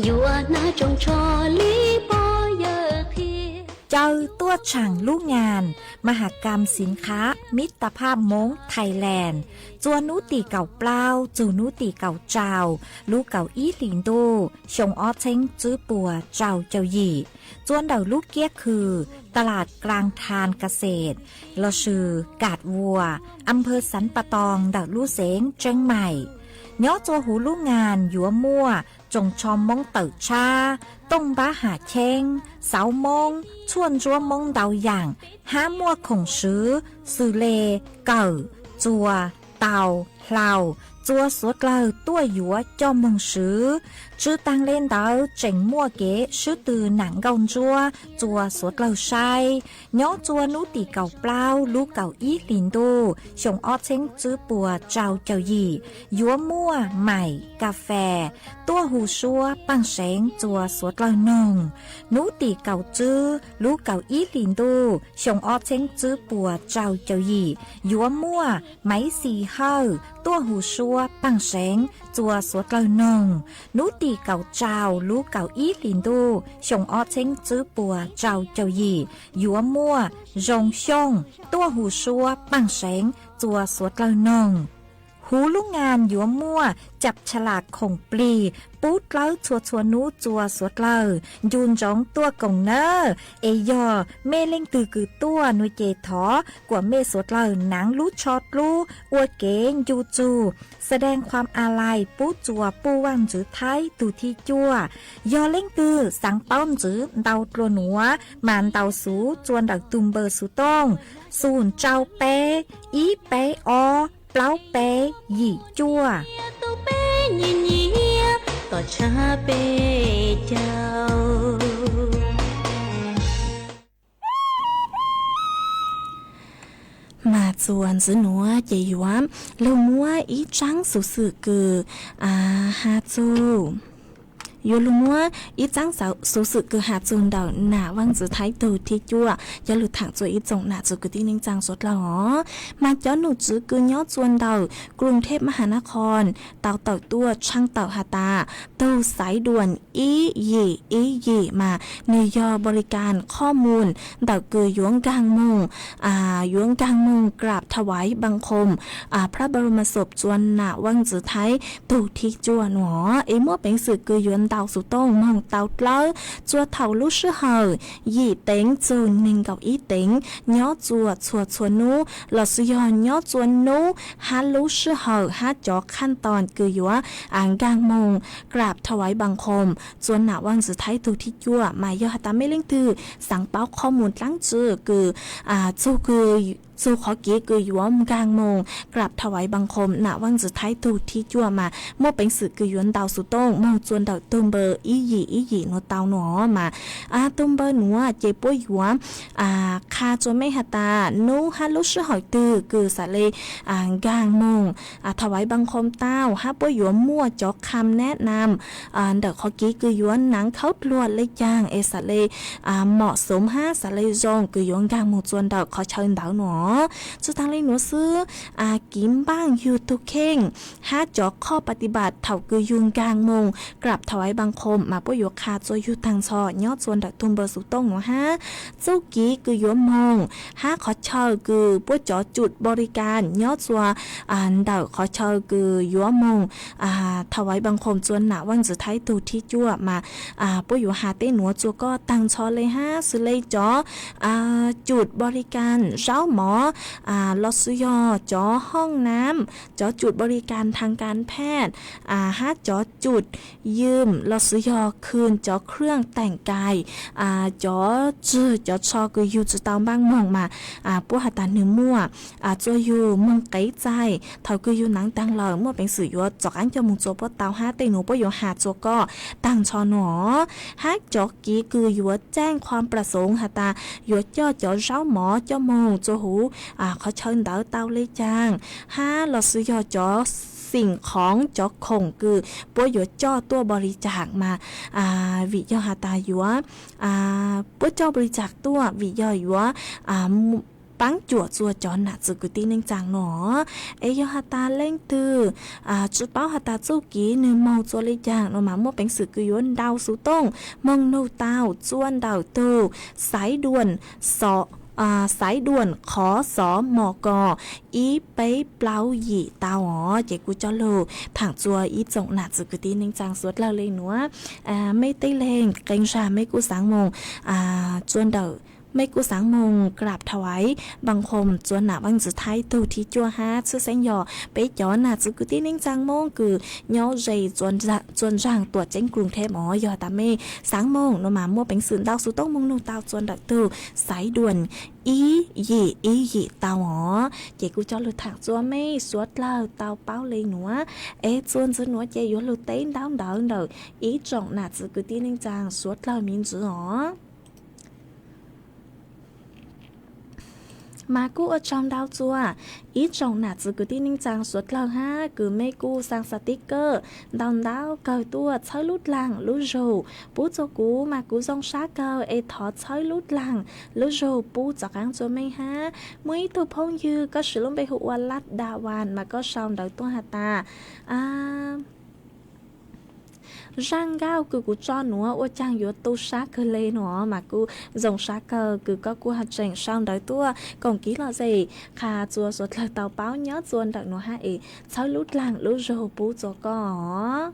yuav hnav tsoos tsho li pog yawg qhia. Caw tuaj tshaam lub ngas Mahakam Sinkha Mittaphaab Hmoob Thailand txua nub tim kaum plaub txug nub tim kaum rau lub kaum ib hlis ntuj xyoo ob txheeb tswb puas rau caum yim, txua ntawm lub kiab khw Talas Klaas Thaan Kaseet lossis Kaas Vuas, Amphaw Xav Pas Toos ntawm lub xeev Tseeb Maim. Nyob txua huv lub ngas yuav muaj tsoos tsho Moob tawm tshab, tooj npab ham cheeb, xauv Moob, tshuaj ntsuab Moob ntau yaam, hab muaj khoom swv xws le kawm, txuas, taus, hlaus, txua suav dlawg tuaj yuav coj moog swv. Tsw taag le ntawd tseem muaj kev swb tw nam nkauj ntsuab txua suav dlawg saib. Nyob txua nub tim kaum plaub lub kaum ib hlis ntuj xyoo ob txheeb tswb puas rau caum yim yuav muaj maim kas fes tuaj hu suab paaj seev txua suav dlawg noog. Nub tim kaum tswb lub kaum ib hlis ntuj xyoo ob txheeb tswb puas rau caum yim yuav muaj maiv xis hawj tuaj hu suab paaj seev txua suav dlawg noog. Nub tim kaum rau lub kaum ib hlis ntuj xyoo ob txheeb tswb puas rau caum yim yuav muaj zoo xyooj tuaj hu suab paaj seev txua suav dlawg noog. Huv lub ngas yuav muaj caj tsha las khoom plig pub dlawb txhua txhua nub txua suav dlawg ncu ntsoov tuaj koom nawb. Es yog mej leej twg kws tuaj nuav ces thov kuas mej suav dlawg naav lub tsho dlub ua kev ncu tsug แสดงความอาลัย pub txua puj vaaj ntxwv Thaib tug thib cuaj. Yog leej twg xaav paub ntxiv ntau dlua nuav mas ntaus xuv txua ntawm tug npawb xuv tooj xus rau peb ib peb ob plaub peb yim cuaj. Mas txuas ntxiv nuav ces yuav lug muab ib tsaab xuv xwm kws has txug, yuav lug muab ib tsaab xuv xwm kws has txug ntawm nam vaaj ntxwv Thaib tug thib cuaj coj lug thaam txua ib tsoom nam txiv kwv tij neej tsaa suav dlawg os. Mas cov nom tswv kws nyob txua ntawm Kruv Theb Maj Has Naj Khon tau tawm tuaj tshaaj tawm has tas tug xaiv duam ib yim ib yim mas nwg yog npaus li kas qhov muag ntawm kws yuav nkaag moog, yuav nkaag moog krab thawais npaa khoom พระบรมศพ txua nam vaaj ntxwv Thaib tug thib cuaj nuav es muaj peev xwm kws yuav ntaus xuv tooj moog tau dlawb txua thaum lub sij hawm yim teev txug neeg nkaum ib teev nyob txua txhua txhua nub lossis yog nyob txua nub hab lub sij hawm hab cov khaj toom kws yuav nkaag moog krab thawais npaa khoom txua nam vaaj ntxwv Thaib tug thib cuaj. Mas yog has tas mej leej twg xaav paub qhov muag dlaab tsi kws txug kws txug qhov kev kws yuav nkaag moog krab thawais npaa khoom nam vaaj ntxwv Thaib tug thib cuaj mas muaj peev xwm kws yuav ntaus xuv tooj moog txua ntawm tug npawb ib yim ib yim nuav tau nuav mas tug npawb nuav ces puab yuav qha txua mej has tas nub hab lub sij hawm twg kws xaav le nkaag moog thawais npaa khoom tau hab puab yuav muaj cov kham nab nam ntawm qhov kev kws yuav naav khaub dluag le caag es xaav le mom xoov hab xaav le zoo kws yuav nkaag moog txua ntawm qhov chaw ntawd nuav. Tsi taag le nuav xwb, kev npaaj yug tug kheej hab cov qhov pa ti pas thaum kws yug nkaag moog krab thawais npaa khoom mas puab yuav qha txua yug taag nrho nyob txua ntawm tug npawb xuv tooj nuav hab txuj kev kws yuav moog hab qhov chaw kws puab cov cub npaus li kas nyob txua ntawm qhov chaw kws yuav moog thawais npaa khoom txua nam vaaj ntxwv Thaib tug thib cuaj mas puab yuav has tej nuav txua koj taag nrho le hab xws le cov cub npaus li kas zaub mov lossis yog cov hooj nam, cov cub npaus li kas thaj kas phaj hab cov cub ywm lossis yog khw cov khwj teem kais, cov tswg cov tsho kws yug tsi tau npaaj moog mas puab has tas nwg muaj txua yug moog qev txais thaum kws yug naav taag lawm muaj peev xwm yuav tov qaab coj moog txua puab tau hab tej nuav puab yuav has txua koj taag nrho nuav. Hab cov kev kws yuav caaj qhuam plam xoov has tas yuav coj cov zaub mov coj moog txua huv qhov chaw ntawd tau le caag hab lossis yog cov xeem khoov cov khoom kws puab yuav coj tuaj npaus li cas mas vim yog has tas yuav puab coj npaus li cas tuaj vim yog yuav paab cuam txua cov nam txiv kwv tij neej tsaa nuav. Es yog has tas leej twg tsi paub has tas txuj kev nwg moog txua le caag nuav mas muaj peev xwm kws yuav ntaus xuv tooj moog nug tau txua ntawm tug xaiv duam xov, xaiv duam qhov xov mos kos ib peb plaub yim tau os. Ces kuv coj lug thaam txua ib tsoom nam txiv kwv tij neej tsaa suav dlawg le nuav. Mej tej leeg qee zag mej kuj xaav moog txua ntawm, mej kuj xaav moog krab thawais npaa khoom txua nam vaaj ntxwv Thaib tug thib cuaj hab tshwj xeeb yog peb cov nam txiv kwv tij neej tsaa Moob kws nyob ze txua ntsaag tuam ceeb Kruv Theb os. Yog tas mej xaav moog nuav mas muaj peev xwm ntaus xuv tooj moog nug tau txua ntawm tug xaiv duam ib yim ib yim tau os. Ces kuv coj lug thaam txua mej suav dlawg tau paub le nuav. Es txuas ntxiv nuav ces yuav lug teb ntaub ntawv ntawm ib tsoom nam txiv kwv tij neej tsaa suav dlawg me ntsis os. Mas kuj ua tsaug ntau txua ib tsoom nam txiv kwv tij neej tsaa suav dlawg hab kws mej kuj xaa xaa tib kawj ntau ntau kawg tuaj txhawb lub dlaag lub zug pub txua kuv mas kuv zoo sab kawg es thov txhawb lub dlaag lub zug pub txav qaab txua mej hab. Muaj ib tug phooj ywg koj siv lub npe hu ua Laj Da Vas mas koj sau ntawv tuaj has tas Zaj nkauj kws kuv tso nuav ua caag yuav tu sab kawg le no mas kuj zoo sab kawg kws koj kuj has tseem sau ntawv tuaj koom kev lom zem qha txua suav dlawg tau paub nyob txua ntawm nuav hab es txhawb lub dlaag lub zug pub txua koj.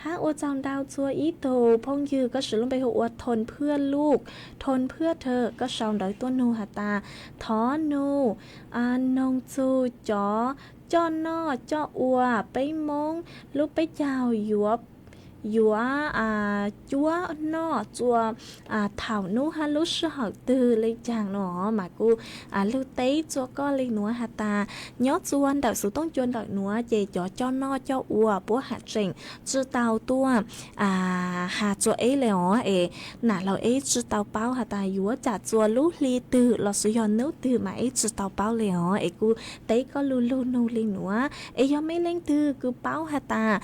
Hab ua tsaug ntau txua ib tug phooj ywg koj siv lub npe hu ua Thon Phwj Luj, Thon Phwj Thw, koj sau ntawv tuaj nug has tas thov nug noog txug cov coj noj coj ua peb Moob lub peb caug yuav, yuav cuab noj txua thaum nub hab lub sij hawm twg le caag no mas kuj lug teb txua koj le nuav has tas nyob txua ntawm xuv tooj cua ntawm nuav ces cov coj noj coj ua puab has tseem tsi tau tuaj has txua eb le os es nam laug eb tsi tau paub has tas yuav tsam txua lub hli twg los sis yog nub twg mas eb tsi tau paub le os es kuj teb koj lug lug nug le nuav es yog mej leej twg kws paub has tas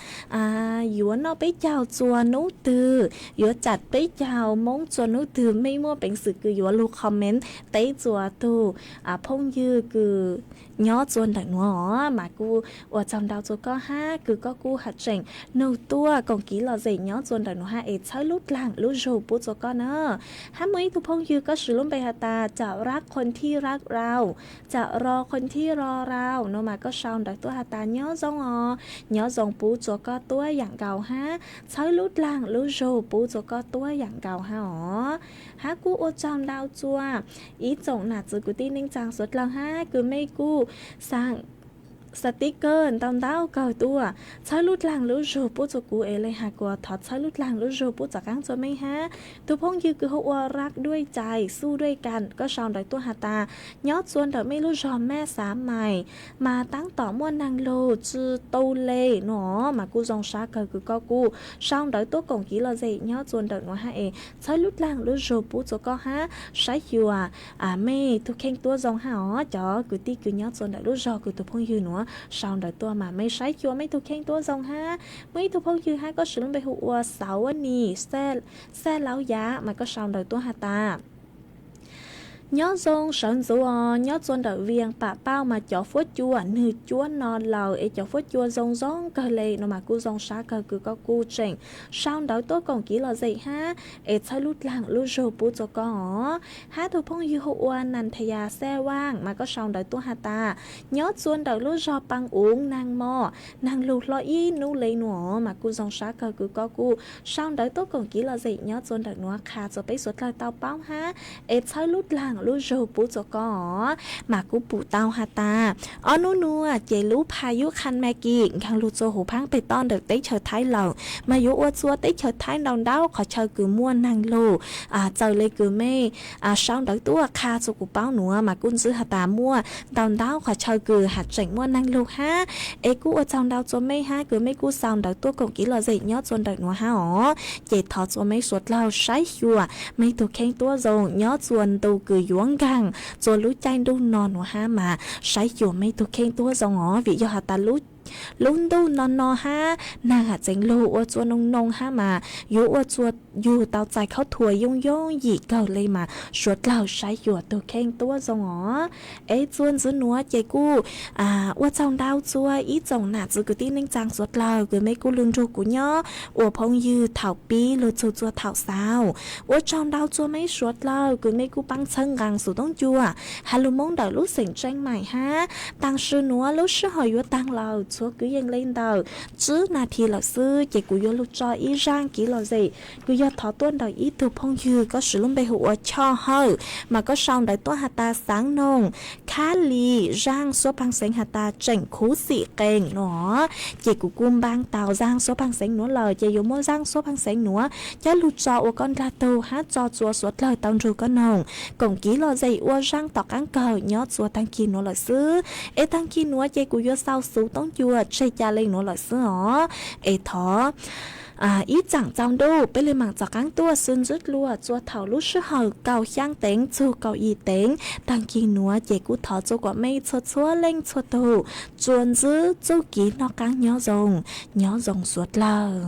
yuav noj peb caug txua nub twg, yuav tsam peb caug Moob txua nub twg, mej muaj peev xwm kws yuav lug comment teb txua tug phooj ywg kws nyob txua ntawm nuav os mas kuj ua tsaug ntau txua koj hab kws koj kuj has tseem nug tuaj koom kev lom zem nyob txua ntawm nuav hab es txhawb lub dlaag lub zug pub txua koj na. Hab muaj ib tug phooj ywg koj siv lub npe has tas Cam Rab Qhua Thij Rab Rau, Cam Ro Qhua Thij Ro Rau no mas koj sau ntawv tuaj has tas nyob zoo os, nyob zoo pub txua koj tuab yaam nkaus hab txhawb lub dlaag lub zug pub txua koj tuab yaam nkaus hab os. Hab kuj ua tsaug ntau txua ib tsoom nam txwv kwv tij neej tsaa suav dlawg hab kws mej kuj xaa sticker ntau ntau kawg tuaj txhawb lub dlaag lub zug pub txua kuv es le has kuas thov txhawb lub dlaag lub zug pub txom qaab txua mej hab. Tug phooj ywg kws hu ua Rab Duaj Cai Xuj Duaj Kam koj sau ntawv tuaj has tas nyob txua ntawm mej lub zog Maj Xav Mais mas taab tom muaj neeg lug tsi tu le no mas kuj zoo sab kawg kws koj kuj sau ntawv tuaj koom kev lom zem nyob txua ntawm nuav hab es txhawb lub dlaag lub zug pub txua koj hab saib xyuas mej tug kheej tuab zoo hab os. Cov kwv tij kws nyob txua ntawm lub zog kws tug phooj ywg nuav sau ntawv tuaj mas mej saib xyuas mej tug kheej tuab zoo hab. Muaj ib tug phooj ywg hab koj siv lub npe hu ua Xauv Nis Xaj Laub Yav mas koj sau ntawv tuaj has tas nyob zoo sawv ntxuv os, nyob txua ntawm Vias Pam Pauj mas cov fuab cua nwg cuab no lawm es cov fuab cua zoo zoo kawg le no mas kuj zoo sab kawg kws koj kuj tseem sau ntawv tuaj koom kev lom zem hab es txhawb lub dlaag lub zug pub txua koj os. Hab tug phooj ywg hu ua Nas Thas Yas Xaj Vaaj mas koj sau ntawv tuaj has tas nyob txua ntawm lub zog Paj Uv Naag Mos, naag lug hlo ib nub le nuav mas kuj zoo sab kawg kws koj kuj sau ntawv tuaj koom kev lom zem nyob txua ntawm nuav qha txua peb suav dlawg tau paub hab es txhawb lub dlaag lub zug pub txua koj os. Mas kuj pum tau has tas ob nub nuav ces lub pha yub Khan Mes Kis nkaag lug txua huv phaab peg toj ntawm teb chaws Thaib lawm mas yuav ua txua teb chaws Thaib ntau ntau qhov chaw kws muaj neeg lug txawm le kws mej sau ntawv tuaj qha txua kuv paub nuav mas kuj ntxwb has tas muaj ntau ntau qhov chaw kws has tseem muaj neeg lug hab. Es kuj ua tsaug ntau txua mej hab kws mej kuj sau ntawv tuaj koom kev lom zem nyob txua ntawm nuav hab os. Ces thov txua mej suav dlawg saib xyuas mej tug kheej tuab zoo nyob txua ntu kws yuav nkaag txua lub caij ntuj no nuav hab mas saib xyuas mej tug kheej tuab zoo os vim yog has tas lub ntuj no no hab naag has tseem lug ua txua noo noo hab mas yuav ua txua yug tau txais khaub thuas yooj yooj yim kawg le mas suav dlawg saib xyuas tug kheej tuab zoo os. Es txua ntxiv nuav ces kuj ua tsaug ntau txua ib tsoom nam txwv kwv tij neej tsaa suav dlawg kws mej kuj lug nrug kuv nyob ua phooj ywg thaum pib lug txug txua thaum xaus. Ua tsaug ntau txua mej suav dlawg kws mej kuj paab txhawb nqaa xuv toob cua has lug Moob ntawm lub xeem Tseeb Maim hab. Taam sim nuav lub sij hawm yuav taag lawm, txhua kwv yees le ntawm tsib nas this lawm xwb ces kuv yuav lug tso ib zaaj kev lom zem kws yog thov tuaj ntawm ib tug phooj ywg koj siv lub npe hu ua Choj Hawj mas koj sau ntawv tuaj has tas xaav noog Khab Lis zaaj suab paag xeev has tas tseem khuv xim qees no. Ces kuv kuj npaab tau zaaj suab paag xeev nuav lawm ces yuav muab zaaj suab paag xeev nuav coj lug tso ua koj ndlag tug hab tso txua suav dlawg tau nrug koj noog koom kev lom zem ua zaaj tom qaab kawg nyob txua taag kig nuav lawm xwb. Es taag kig nuav ces kuv yuav xaus xuv toob cua tseg ca le nuav lawm xwb os. Es thov ib tsaam txaus ntuj peb le maam txom qaab tuaj xwb ntxiv dlua txua thaum lub sij hawm kaum xyaa teev txug kaum yim teev. Taag kig nuav ces kuj thov txua kuas mej txhua txhua leej txhua tug txua ntxiv txuj kev noj qaab nyob zoo, nyob zoo suav dlawg.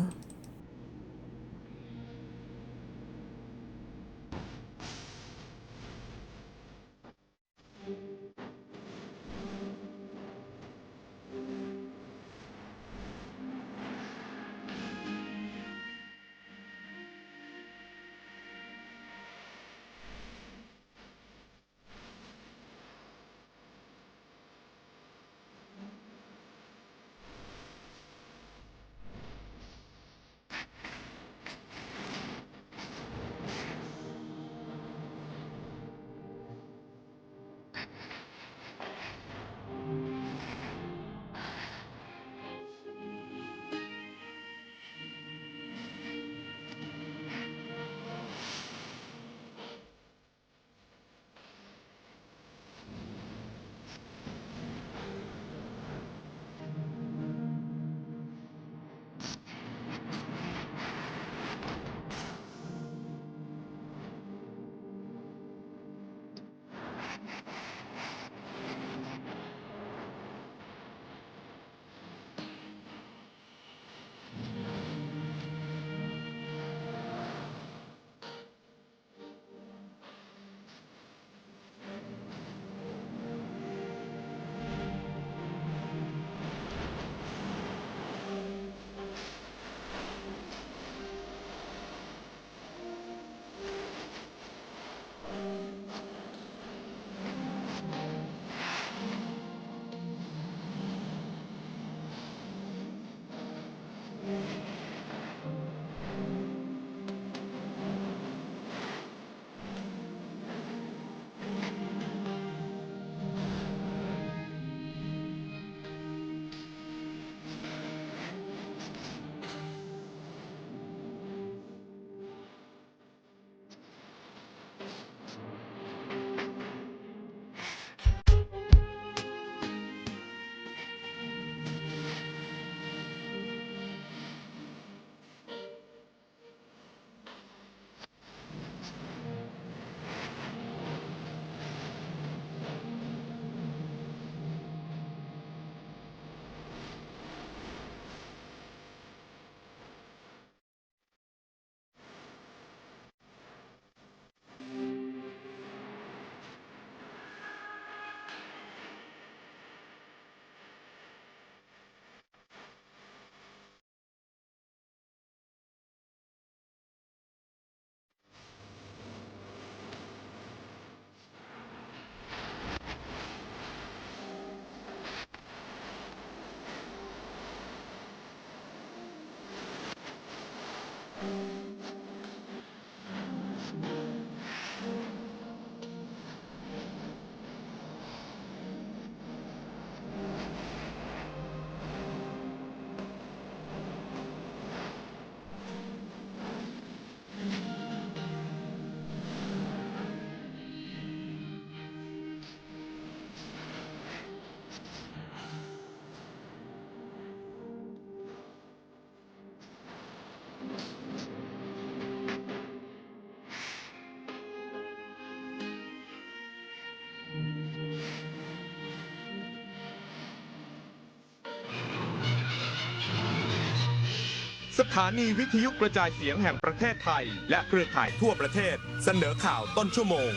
สถานีวิทยุกระจายเสียงแห่งประเทศไทย และเครือข่ายทั่วประเทศ เสนอข่าวต้นชั่วโมง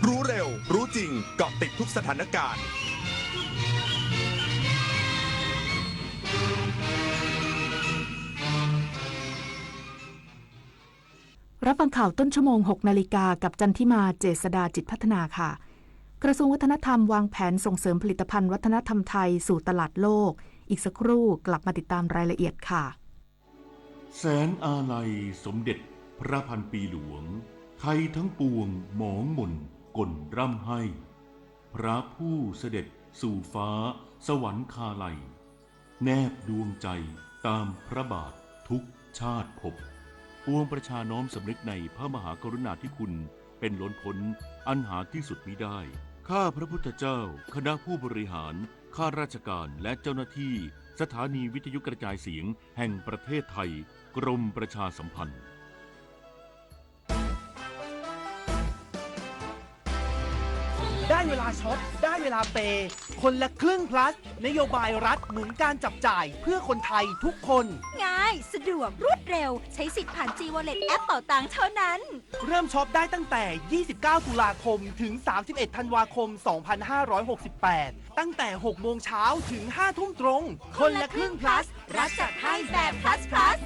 รู้เร็ว รู้จริง เกาะติดทุกสถานการณ์ รับฟังข่าวต้นชั่วโมง หกนาฬิกา กับจันทิมา เจษฎาจิตพัฒนาค่ะ กระทรวงวัฒนธรรมวางแผนส่งเสริมผลิตภัณฑ์วัฒนธรรมไทยสู่ตลาดโลก อีกสักครู่กลับมาติดตามรายละเอียดค่ะ แสนอาลัยสมเด็จพระพันปีหลวง ไทยทั้งปวงหมองหม่นก่นร่ำไห้ พระผู้เสด็จสู่ฟ้าสวรรคาลัย แนบดวงใจตามพระบาททุกชาติภพ ปวงประชาน้อมสำนึกในพระมหากรุณาธิคุณเป็นล้นพ้นอันหาที่สุดมิได้ ข้าพระพุทธเจ้า คณะผู้บริหาร ข้าราชการ และเจ้าหน้าที่สถานีวิทยุกระจายเสียงแห่งประเทศไทย กรมประชาสัมพันธ์ ได้เวลาช็อป ได้เวลาเปย์ คนละครึ่ง plus นโยบายรัฐหนุนการจับจ่ายเพื่อคนไทยทุกคน ง่าย สะดวก รวดเร็ว ใช้สิทธิ์ผ่าน G Wallet แอปเป๋าตังเท่านั้น เริ่มช็อปได้ตั้งแต่ ยี่สิบเก้า ตุลาคม ถึง สามสิบเอ็ด ธันวาคม สองพันห้าร้อยหกสิบแปด ตั้งแต่ หกโมงเช้า ถึง ห้าทุ่มตรง คนละครึ่ง plus รัฐจัดให้แบบ plus plus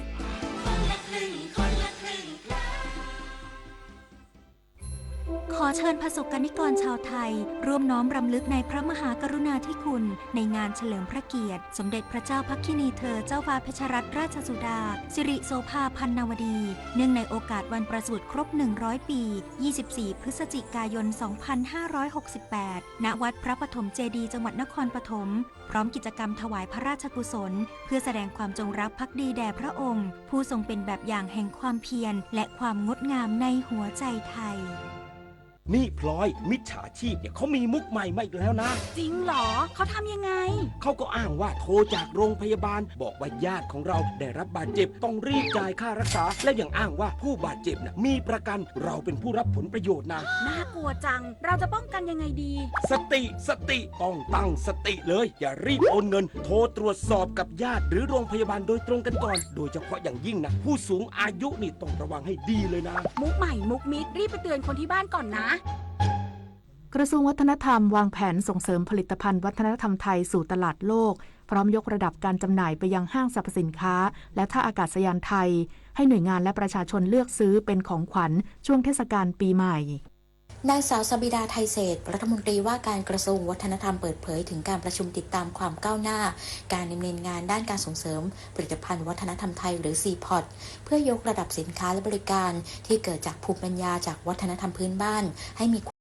ขอเชิญประสบกนิกรชาวไทย ร่วมน้อมรำลึกในพระมหากรุณาธิคุณ ในงานเฉลิมพระเกียรติ สมเด็จพระเจ้าพักคินีเธอ เจ้าฟ้าเพชรรัตนราชสุดา สิริโสภาพันนวดี เนื่องในโอกาสวันประสูติครบ หนึ่งร้อย ปี ยี่สิบสี่ พฤศจิกายน สองพันห้าร้อยหกสิบแปด ณ วัดพระปฐมเจดีย์ จังหวัดนครปฐม พร้อมกิจกรรมถวายพระราชกุศล เพื่อแสดงความจงรักภักดีแด่พระองค์ ผู้ทรงเป็นแบบอย่างแห่งความเพียร และความงดงามในหัวใจไทย นี่พลอย มิจฉาชีพเนี่ยเขามีมุกใหม่มาอีกแล้วนะ จริงเหรอ เขาทำยังไง เขาก็อ้างว่าโทรจากโรงพยาบาล บอกว่าญาติของเราได้รับบาดเจ็บ ต้องรีบจ่ายค่ารักษา แล้วยังอ้างว่าผู้บาดเจ็บน่ะมีประกัน เราเป็นผู้รับผลประโยชน์นะ น่ากลัวจัง เราจะป้องกันยังไงดี สติ สติ ต้องตั้งสติเลย อย่ารีบโอนเงิน โทรตรวจสอบกับญาติหรือโรงพยาบาลโดยตรงกันก่อน โดยเฉพาะอย่างยิ่งนะ ผู้สูงอายุนี่ต้องระวังให้ดีเลยนะ มุกใหม่มุกมิด รีบไปเตือนคนที่บ้านก่อนนะ กระทรวงวัฒนธรรมวางแผนส่งเสริมผลิตภัณฑ์วัฒนธรรมไทยสู่ตลาดโลก พร้อมยกระดับการจำหน่ายไปยังห้างสรรพสินค้า และท่าอากาศยานไทย ให้หน่วยงานและประชาชนเลือกซื้อเป็นของขวัญช่วงเทศกาลปีใหม่ นางสาวซาบิดา ไทเศรษฐ รัฐมนตรีว่าการกระทรวงวัฒนธรรมเปิดเผยถึงการประชุมติดตามความก้าวหน้า การดำเนินงานด้านการส่งเสริมผลิตภัณฑ์วัฒนธรรมไทยหรือ ซีพอท เพื่อยกระดับสินค้าและบริการที่เกิดจากภูมิปัญญาจากวัฒนธรรมพื้นบ้านให้มี